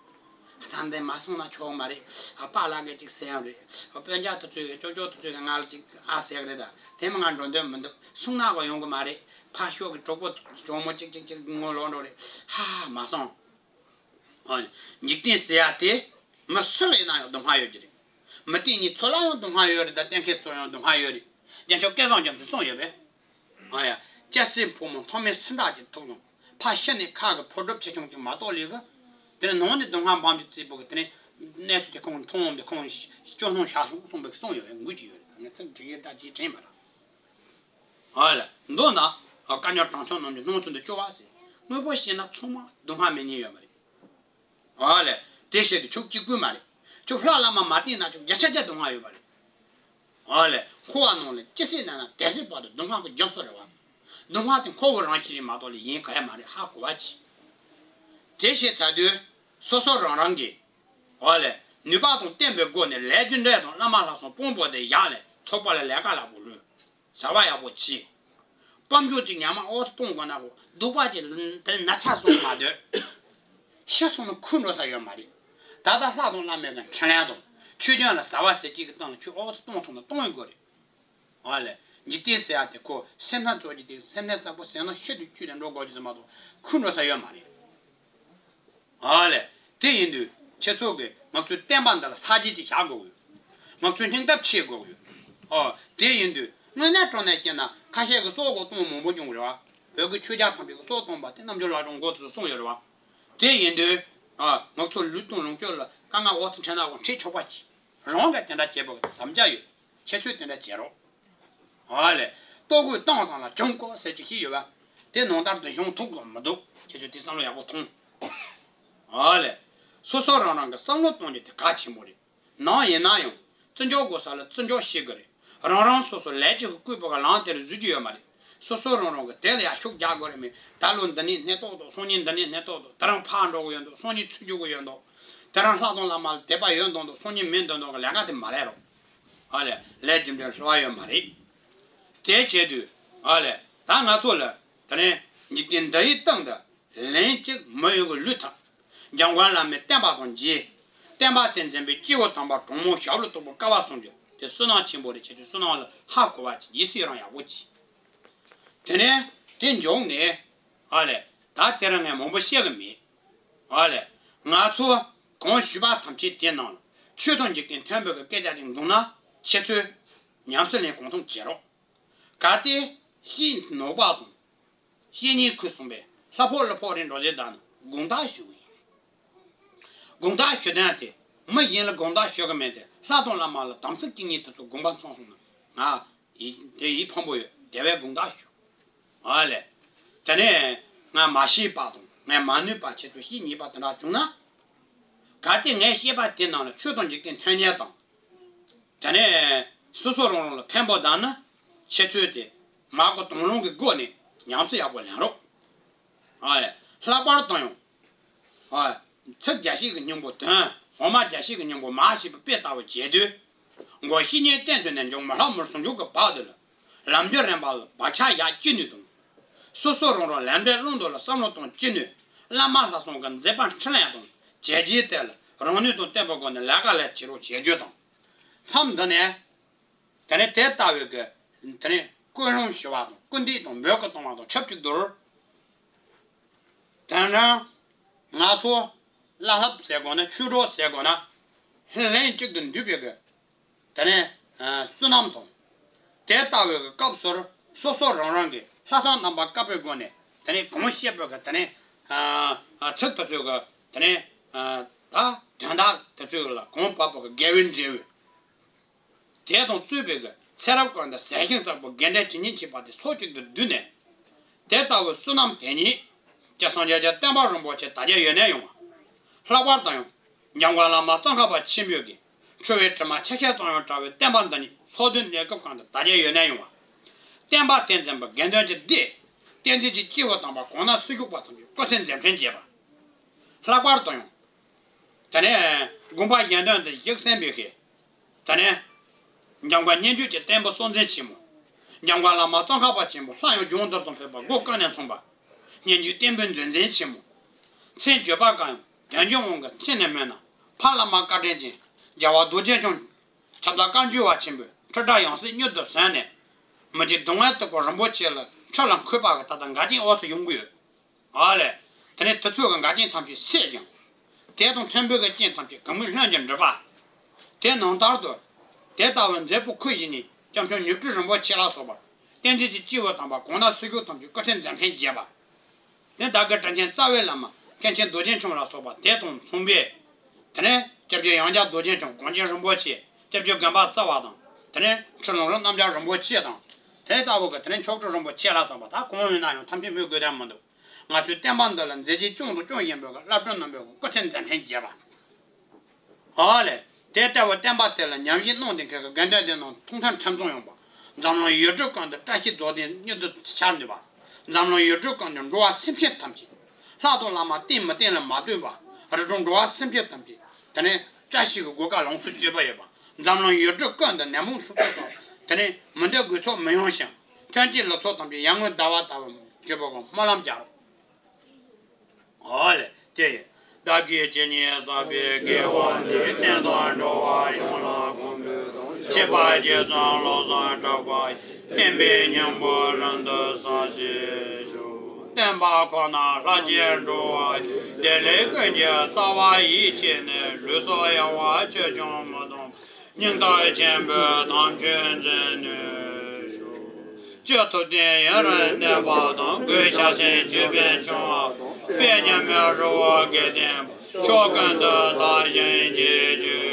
ད་འདི་མ་སོང་ན་ཆོག་མ་རེད། ཨ་པཱ་ལགས་ཀྱིས་ཅིག་ཟེར་ཡོད་རེད། ཨ་སྤུན་ཀྱག་དེ་ཚོས་ཀྱི་ཅོ་ཅོ་དེ་ཚོས་ཀྱི་ང་ལ་ཅིག་ཨ་ཟེར་གི་རེད། ད་དེ་མིན་ང་འགྲོ་འདོད་མི་འདུག་སུན་སྣང་གི་ཡོང་གི་མ་རེད། ཕར་ཤོག་གི་གྲོགས་པོ་གྲོགས་མོ་ཅིག་ཅིག་ཅིག་ངོ་ལོག་འགྲོ་རེད། ཧ་མ་སོང་། ཨ་འཇིག་རྟེན་ཟེར་ཡ་དེ་མི་སུ་ལ་ཡིན་ན་ཡང་སྡུག་བསྔལ་ཡོད་ཀྱི་རེད། མི་བསྟེན་མཁན་ཚོ་ལ་ཡང་སྡུག་བསྔལ་ཡོད་རེད། ད་བསྟེན་མཁན་ཚོ་ཡང་སྡུག་བསྔལ་ཡོད་རེད། རྒྱལ་མཆོག་སྐལ་བཟང་རྒྱ་མཚོས་གསུངས་ཡོད་པས། ཨ་ཡ། སྐྱ་སེར་ཕོ་མོ་མཐོ་དམན་སུ་འདྲ་ཅིག་ཐུག་ཡོང་། ཕ་ཤི་ནས་ཁ་གི་ཕོ་གྲུབ་ཆེ་ཆུང་ཅིག་མ་གཏོགས་ལས་གི། དེ་ནས་ནང་ནས་སྡུག་བསྔལ་འབའ་ཞིག་བརྩིས་པོ་གི་དེ་ནས་གནས་ཚུལ་དེ་ཁོང་མཐོང་འོང་དེ་ཁོང་སྐྱོ་སྣང་ཤར་བྱུང་གསུངས་པའི་གསུངས་ཡོད་པས་འགུལ་གྱི་ཡོད་རེད། ད་ངས་ཚིག་འབྲི་ཡས་འདྲ་ཅིག་དྲན་མ་རེད། ཨ་ལ། མདོར་ན། བཀའ་ཉོན་དྲང་ཆོག་རྣམས་ཀྱི་སྣང་ཚུལ་འདི་སྐྱོ་བ་ཟེར། དངོས་པོ་བཤད་ན་ཚང་མ་སྡུག་བསྔལ་མེད་མཁན་ཡོད་མ་རེད། ཨ་ལས། དེ་བཤད་དུས་ཁྱོད་གཅིག་པུ་མ་རེད། ཁྱོད་ལྷ་བླ་མ་མ་བསྟེན་ན་ཁྱོད་བརྒྱ་ཆ་བརྒྱ་སྡུག་བསྔལ་ཡོད་པ་རེད། ཨ་ལས། འཁོར་བ་ནང་ལ་ཅི་སྲིད་གནས་ན་དེ་སྲིད་བར་དུ་སྡུག་བསྔལ་གྱི་རྒྱ་མཚོ་རེད་བ། སྡུག་བསྔལ་དེ་འཁོར་བའི་རང་བཞིན་རེད་མ་གཏོགས་ལས་གཞན་གང་ཡང་མ་རེད། ཧ་གོ་བ་གྱིས། དེ་བཤད་ཚར་དུས། སོ་སོ་རང་རང་གིས། ཨ་ལས། ནུས་པ་དང་བསྟན་པའི་སྒོ་ནས་ལས་རྒྱུ་འབྲས་དང་བླ་མ་ལྷ་སྲུང་དཔང་པོ་དེ་བཞག་ནས་ཚོགས་པ་ལ་ལས་ཀ་ལ་བོ་ལུས། བྱ་བ་ཡག་པོ་གྱིས། དཔལ་འབྱོར་གྱི་ཉམས་ཨོ་ཐུ་གཏོང་དགོས་ན་གོ་སྡུག་པ་གྱི་དེ་ན་ཚ་བཟུང་མ་སྡོད། ཤི་སོང་ན་ཁུར་འགྲོ་ས་ཡོད་མ་རེད། ད་ལྟ་ལྷ་དང་བླ་མའི་གི་འཕྲིན་ལས་དང་ཆོས་སྐྱོང་ལ་བྱ་བ་ཟེར་གཅིག་གི་སྟེང་ལ་ཁྱོད་ཨོ་ཐུ་གཏོང་ཐུབ་ན་གཏོང་ཡོད་དགོས་རེད། ཨ་ལས། འཇིག་རྟེན་ཟེར་ཡ་དེ་ཁོ་སེམས་ན་ཚོགས་ཀྱི་དེ་སེམས་ནད་ཟབ་པོ་ཟེར་ན་ཤི་དུས་བཅུད་ལས་འགྲོ་དགོས་རྒྱུ་ཟེར་མ་གཏོགས་ཁུར་འགྲོ་ས་ཡོད་མ་རེད། ཨ་ལས། དེ་ཡིན་དུས་ཁྱེད་ཚོ་གིས་ང་ཚོའི་བསྟན་པ་འདི་ལ་ས་བརྗེ་ཅིག་བཞག་དགོས་ཡོད། ང་ཚོའི་སྙིང་སྟོབས་ཆེ་དགོས་ཡོད། ཨོ། དེ་ཡིན་དུས་དངོས་གནས་དྲང་གནས་བཤད་ན་ཁ་ཤས་ཀྱིས་སྲོག་གི་གཏོང་མང་པོ་བྱུང་རེད་བ། བོད་ཀྱི་ཆོས་རྒྱལ་ཐམས་ཅད་ཀྱིས་སྲོག་གཏོང་བ་དེ་རྣལ་འབྱོར་ལྷ་སྒྲུང་མགོ་ཚོས་གསུངས་ཡོད་རེད་བ། དེ་ཡིན་དུས། ཨ། ང་ཚོ་ལུས་དང་ལོངས་སྤྱོད་ལ་དཀའ་ངལ་འོག་ཚུད་འཕྲད་ན་འོ་འཕྲད་ཆོག་པ་གྱིས། རང་གིས་དེ་འདྲ་བྱེད་པ་གི་དམ་བཅའ་ཡོད། ཁྱེད་ཚོས་དེ་འདྲ་བྱེད་རོགས། ཨ་ལས། ལྟོ་གོས་བཏང་བཟང་ལ་གྱོང་གོ་ཟེར་གྱི་ཤེས་ཡོད་པ། དེ་ནང་ལྟར་དུ་བྱུང་ཐུབ་ཀྱི་མི་འདུག་ཁྱེད་ཚོས་དེ་བསམ་བློ་ཡག་པོ་ཐོངས། ཨ་ལས། སོ་སོ་རང་རང་གི་བསམ་བློ་གཏོང་རྒྱུ་དེ་གལ་ཆེན་པོ་རེད། ནང་ཡིན་ན་ཡང་བརྩི་འཇོག་དགོས་ས་ལ་བརྩི་འཇོག་བྱེད་དགོས་རེད། རང་རང་སོ་སོ་ལས་ཀྱི་བསྐོས་པ་ག་ལང་དེར་བཟོས་ཀྱི་ཡོད་མ་རེད། སོ་སོ་རང་རང་གི་དེ་ལ་ཡང་ཤུགས་རྒྱག་དགོས་རེད་མེད། ད་ལོ་འདི་ནས་སྣེ་ཏོག་ཏོག་སང་ཉིན་འདི་ནས་སྣེ་ཏོག་ཏོག་ད་རང་ཕར་འགྲོ་གི་ཡོད་འདུག་སང་ཉིན་ཚུར་རྒྱུག་གི་ཡོད་འདུག་ད་རང་ལྷ་དང་བླ་མ་ལ་དད་པ་ཡོད་མདོག་མདོག་སང་ཉིན་མེད་མདོག་མདོག་གི་ལས་ཀ་དེ་མ་ལས་རོགས། ཨ་ལས། ལས་རྒྱུ་འབྲས་བསླུ་བ་ཡོད་མ་རེད། དེ་བྱས་དུས། ཨ་ལས། ད་ང་ཚོ་ལ། དེ་ནས་འཇིག་རྟེན་འདི་ཡི་སྟེང་དུ། ལན་གཅིག་མི་ཡུལ་གྱི་ལུས་ཐང་། འཇམ་མགོན་བླ་མའི་བསྟན་པ་དང་མཇལ། བསྟན་པ་དེ་འཛིན་པའི་སྐྱེས་བུ་དམ་པ་གྲོགས་མོ་ཞབས་ལ་གཏུགས་པའི་སྐལ་བ་བཟང་རྒྱུ་དེ་བསོད་ནམས་ཆེན་པོ་རེད། ཁྱེད་ཚོས་བསོད་ནམས་ལ་ཧ་གོ་བ་གྱིས། རྗེས་སུ་ཡི་རང་ཡག་པོ་གྱིས། དེ་ནས་དེ་མཇུག་ནས། ཨ་ལས། ད་དེ་རིང་ངས་མང་པོ་བཤད་གི་མེད། ཨ་ལས། ང་ཚོ་གོང་ཞུས་པ་ཐམས་ཅད་དེ་ནང་ལ་ཆོས་དང་འཇིག་རྟེན་མཐུན་པའི་གི་སྐད་ཆ་ཅིག་འདུག་ན་ཁྱེད་ཚོས་ཉམས་སུ་ལེན་གང་ཐུབ་བྱེད་རོགས། གལ་ཏེ་ཤེས་ནོར་བ་དང་། བཤེས་གཉེན་ཁུར་སོང་པས་ལྷ་ཕོག་ལྷ་ཕོག་རེད་འགྲོ་ཟེར་བསྡད་ན་དགོངས་དག་ཞུ་གི་ཡིན། དགོངས་དག་ཞུ་དོན་དེ་མི་གཞན་ལ་དགོངས་དག་ཞུ་གི་མེད་དེ་ལྷ་དང་བླ་མ་ལ་དམ་ཚིག་བཅངས་ནས་དེ་ཚོ་དགོངས་པ་ཚོམས་སོང་ན་ང་ཡི་དེ་ཡིད་ཕངས་པོ་ཡོད། དེ་བས་དགོངས་དག་ཞུ། ཨ་ལས། དེ་ནས་ང་མ་ཤེས་པ་དང་ངས་མ་ནུས་པ་ཁྱེད་ཚོ་ཤེས་ཉེས་པ་དེ་འདྲ་བྱུང་ན། གལ་ཏེ་ངས་བཤད་པ་དེ་ནང་ལ་ཆོས་དང་འཇིག་རྟེན་མཐུན་ཉེས་དང་། དེ་ནས་སོ་སོ་རང་རང་ལ་ཕན་པ་དང་ནི་ཁྱེད་ཚོས་དེ་མ་གོ་དང་བླངས་ཀྱི་སྒོ་ནས་ཉམས་སུ་ཡག་པོ་ལེན་རོགས། ཨ་ལས། ལྷག་པར་དུ་ཡང་། ཨ། ཚིག་བརྒྱ་བཤད་ཀྱི་སྙིང་པོ་དོན། འོ་མ་བརྒྱ་བཤད་ཀྱི་སྙིང་པོ་མར་ཞེས་པའི་དཔེ་ལྟ་བུ་བྱེད་དུས། མགོ་བཤེས་གཉེན་བསྟེན་ཚུལ་ནས་འཇུག་མ་ལྷག་མར་ཟུང་འཇུག་གི་བར་དུ་ལ། ལམ་རྒྱུད་རིམ་པ་ལ་བག་ཆགས་བཞག་ཅི་ནུས་དང་། སོ་སོ་རང་རང་ལམ་འབྲས་བླང་དོར་ལ་བསམ་བློ་གཏོང་ཅི་ནུས། བླ་མ་ལྷ་སྲུང་གི་མཛད་པ་འཕྲིན་ལས་དང་བྱས་རྗེས་དེ་ལ་རང་ནུས་དང་བསྟུན་པའི་སྒོ་ནས་ལས་ཀ་ལས་བྱེད་རོགས་བྱེད་རྒྱུ་དང་། མཚམས་འདི་ནས། དེ་ནས་དེ་ལྟ་བུའི་གི། དེ་ནས་ཀུན་སློང་ཞི་བ་དང་ཀུན་འདུས་དང་འབོད་སྐུལ་གཏོང་བ་དང་ཆབས་ཅིག་ཏུ། དེ་ནས་ང་ཚོ་བླ་སློབ་ཟེར་དགོས་ན་ཆོས་གྲོགས་ཟེར་དགོས་ན། ལྷན་ཅིག་ཏུ་འདུས་པའི་གི། དེ་ནས་ཨ་བསོད་ནམས་དང་། དེ་ལྟ་བུའི་གི་སྐབས་སུ་སོ་སོ་རང་རང་གི་ལྷག་བསམ་རྣམ་པར་དཀར་པོའི་སྒོ་ནས་དེ་ནས་གང་བཤད་པའི་གི་དེ་ནས་ཨ་ཚིག་དེ་ཚོའི་གི་དེ་ནས་ཨ་ད་དོན་དག་དེ་ཚོའི་ལ་གང་བབ་པའི་གི་དགེ་བའི་འབྲས་བུ། དེ་དང་གཙོས་པའི་གི་ཚེ་རབས་ཀུན་ཏུ་ཟས་ཞིང་བསགས་པའི་དགེ་འབྲས་ཇི་སྙེད་མཆིས་པ་དེ་ཚོགས་གཅིག་ཏུ་བསྡུས་ནས། དེ་ལྟ་བུའི་བསོད་ནམས་དེ་ཉིད་ཀྱང་སངས་རྒྱས་ཀྱི་བསྟན་པ་རིན་པོ་ཆེ་དར་རྒྱས་ཡུན་གནས་ཡོང་བ། ལྷག་པར་དུ་ཡང་འཇམ་མགོན་བླ་མ་ཙོང་ཁ་པ་ཆེན་པོའི་གི་འཁྲུལ་བའི་དྲི་མ་ཆ་ཤས་ཙམ་ཡང་བྲལ་བའི་བསྟན་པ་འདི་ཉིད་སོ་བདུན་གནས་སྐབས་གང་དུ་དར་རྒྱས་ཡུན་གནས་ཡོང་བ། བསྟན་པ་དེ་འཛིན་པའི་དགེ་འདུན་གྱི་སྡེ། བསྟན་འཛིན་གྱི་སྐྱེས་བུ་དམ་པ་གང་ན་སུ་བཞུགས་པ་ཐམས་ཅད་སྐུ་ཚེ་མཛད་འཕྲིན་རྒྱས་པ། ལྷག་པར་དུ་ཡང་། དེ་ནས་དགོངས་པ་གཞན་དོན་དུ་བཞུགས་ཟིན་པའི་གི། དེ་ནས། འཇམ་མགོན་སྙན་བརྒྱུད་ཀྱི་བསྟན་པའི་སྲོག་འཛིན་ཆེན་མོ། འཇམ་མགོན་བླ་མ་ཙོང་ཁ་པ་ཆེན་པོ་སླར་ཡང་ལྗོངས་འདིར་དུ་ཕེབས་པ་སྒོ་ཀུན་ནས་མཚུངས་པ། སྙན་བརྒྱུད་བསྟན་པའི་མཛོད་འཛིན་ཆེན་མོ། མཚན་བརྗོད་པ་གང་ཡང་དོན་གྱི་དབང་གི་མཚན་ནས་སྨོས་ན། ཕ་བླ་མ་བཀའ་དྲིན་ཅན། རྒྱལ་བ་རྡོ་རྗེ་འཆང་། ཁྱབ་བདག་བཀའ་འགྱུར་བ་ཆེན་པོས་ཁྲི་ཕྲག་ཡང་སྲིད་མྱུར་དུ་ཟིན་ནས། མི་འཇིགས་སྡུག་བསྔལ་སྟུག་པོ་རིན་པོ་ཆེ་ལ་ཁྲི་ལ་འཁོད་པ་གི་ད་ལྟ་འགལ་རྐྱེན་འོག་ཏུ་ཡོང་གི་ཡོད། ཨ་ལས། དེ་ནས་དེ་ཚོ་གི་འགལ་རྐྱེན་ཐམས་ཅད་སེལ་ཞིང་། དེ་དང་མཐུན་པའི་གི་རྐྱེན་ཐམས་ཅད་གང་མོས་ལྷུན་གྱིས་འགྲུབ་པ། དེ་ནང་ལྟར་དུ། དེ་ལྟ་བུའི་མཛད་པ་ཁུར་བཞེས་ནས་སྐྱབས་མཆོག་མྱུར་སྤྲུལ་རིན་པོ་ཆེ་ལ་སོགས་པ། བསྟན་འཛིན་གྱི་སྐྱེས་བུ་དམ་པ་གང་ན་སུ་བཞུགས་ཐམས་ཅད་སྐུ་ཚེ་མཛད་འཕྲིན་རྒྱས་པ། དེ་བདག་གི་དྲིན་ཅན་རྩ་བའི་བླ་མ་མཁན་ཆེན་རྡོ་རྗེ་འཆང་ལ་སོགས་པ་དེ་དང་མཚུངས་པས། དེ་ནས་སྐྱབས་རྗེ་ཡང་བསྐྱར་རྡོ་རྗེ་འཆང་གངས་ཅན་རིན་པོ་ཆེ། སྐྱབས་རྗེ་དགོན་པ་གསར་བ་དང་། དེ་ནས་ཁྲི་ལུང་རིན་རྣམ་རྒྱལ་རིན་པོ་ཆེ་དང་། དེ་ལྟ་བུ་གི་དེ་ནས་མཆོག་སྤྲུལ་རིན་པོ་ཆེ་ལ་སོགས་པ་ད་གང་ཡིན་ན་ཡང་ཐམས་ཅད་སྨོས་དགོས་དོན་མི་འདུག་ང་ཚོའི་བསྟན་པ་འདི་ལ་མཛད་རྗེས་སྐྱོང་དང་སྐྱོང་བཞིན་པའི་བླ་སྤྲུལ་རྣམ་པའི་སྐུ་ཚེ་མཛད་འཕྲིན་རྒྱས་པ། ཨ་ལས། དེ་ལྟ་བུའི་བསྟན་པ་དེ་ལ་ཉམས་ཞིབ་གནང་བསྡད་མཁན་གྱི་དགེ་འདུན་སྡེ་རྣམས་ཐུགས་མཐུན་ཁྲིམས་གཙང་ཡོང་བ། འཛམ་གླིང་ཡུལ་གྲུ་ཀུན་ཏུ་བཀྲ་ཤིས་རྫོགས་ལྡན་མྱུར་དུ་འཆར་ནུས་པ། འཛམ་གླིང་ཡུལ་གྲུ་ཀུན་ཏུ་འགྲོ་བ་སེམས་ཅན་ཐམས་ཅད། ལྷ་དང་བླ་མ་བསྟེན་མི་བསྟེན་ལ་མ་ལྟོས་པར་རི་ཀྲུང་འགྲོ་བ་སེམས་ཅན་ཐམས་ཅད། དེ་ནས་བཀྲ་ཤིས་ཀྱི་གོ་སྐབས་ལོངས་སུ་སྤྱོད་པ་ཡོད་པ། འཛམ་གླིང་ཡུལ་གྲུ་ཀུན་ཏུ་ནད་མུག་འཚོ་བཅུད་སོགས་དེ་ནས་མི་འདོད་དགོས་ཚོགས་མི་ཡོང་ཞིང་། ཐོན་སྐྱེད་ལེགས་ཚོགས་ཐམས་ཅད་ཡར་ངོའི་ཟླ་བ་ལྟ་བུ་སྤྱོད་པ་གོ་སྨོན་ལམ་རྒྱག་རོགས། ཨོ་ལེ། དེ་ཡིས་བདག་གིས་ཇི་སྙེད་བསགས་པའི་དགེ་བ་འདིས། བསྟན་དང་འགྲོ་བ་ཡོངས་ལ་གོང་འཕེལ་དང་། ཁྱད་པར་རྗེ་བཙུན་བློ་བཟང་གྲགས་པ་ཡི། བསྟན་པའི་སྙིང་པོ་རིང་དུ་གསལ་བྱེད་ཤོག་བསྟན་པ་ཁོ་ན་ལྷར་བཅས་འགྲོ་བ་ཡི། བདེ་ལེགས་ཀུན་གྱི་རྩ་བ་ཡིད་ཆེས་ནས། ལུས་སྲོག་ཡང་བ་ཆོས་སྐྱོང་མི་གཏོང་སྙིང་སྟོབས་ཆེན་པོས་དམ་ཆོས་འཛིན་ནུས་ཤོག་སྤྱི་ཐུབ་བསྟན་ཡུན་རིང་གནས་པ་དང་། སྒོས་ཕྱག་སེན་ཅོད་པན་འཆང་བ་དང་། དཔལ་མཉམ་མེད་རི་བོ་དགེ་ལྡན་པ། ཕྱོགས་ཀུན་ཏུ་དར་ཞིང་རྒྱས་གྱུར།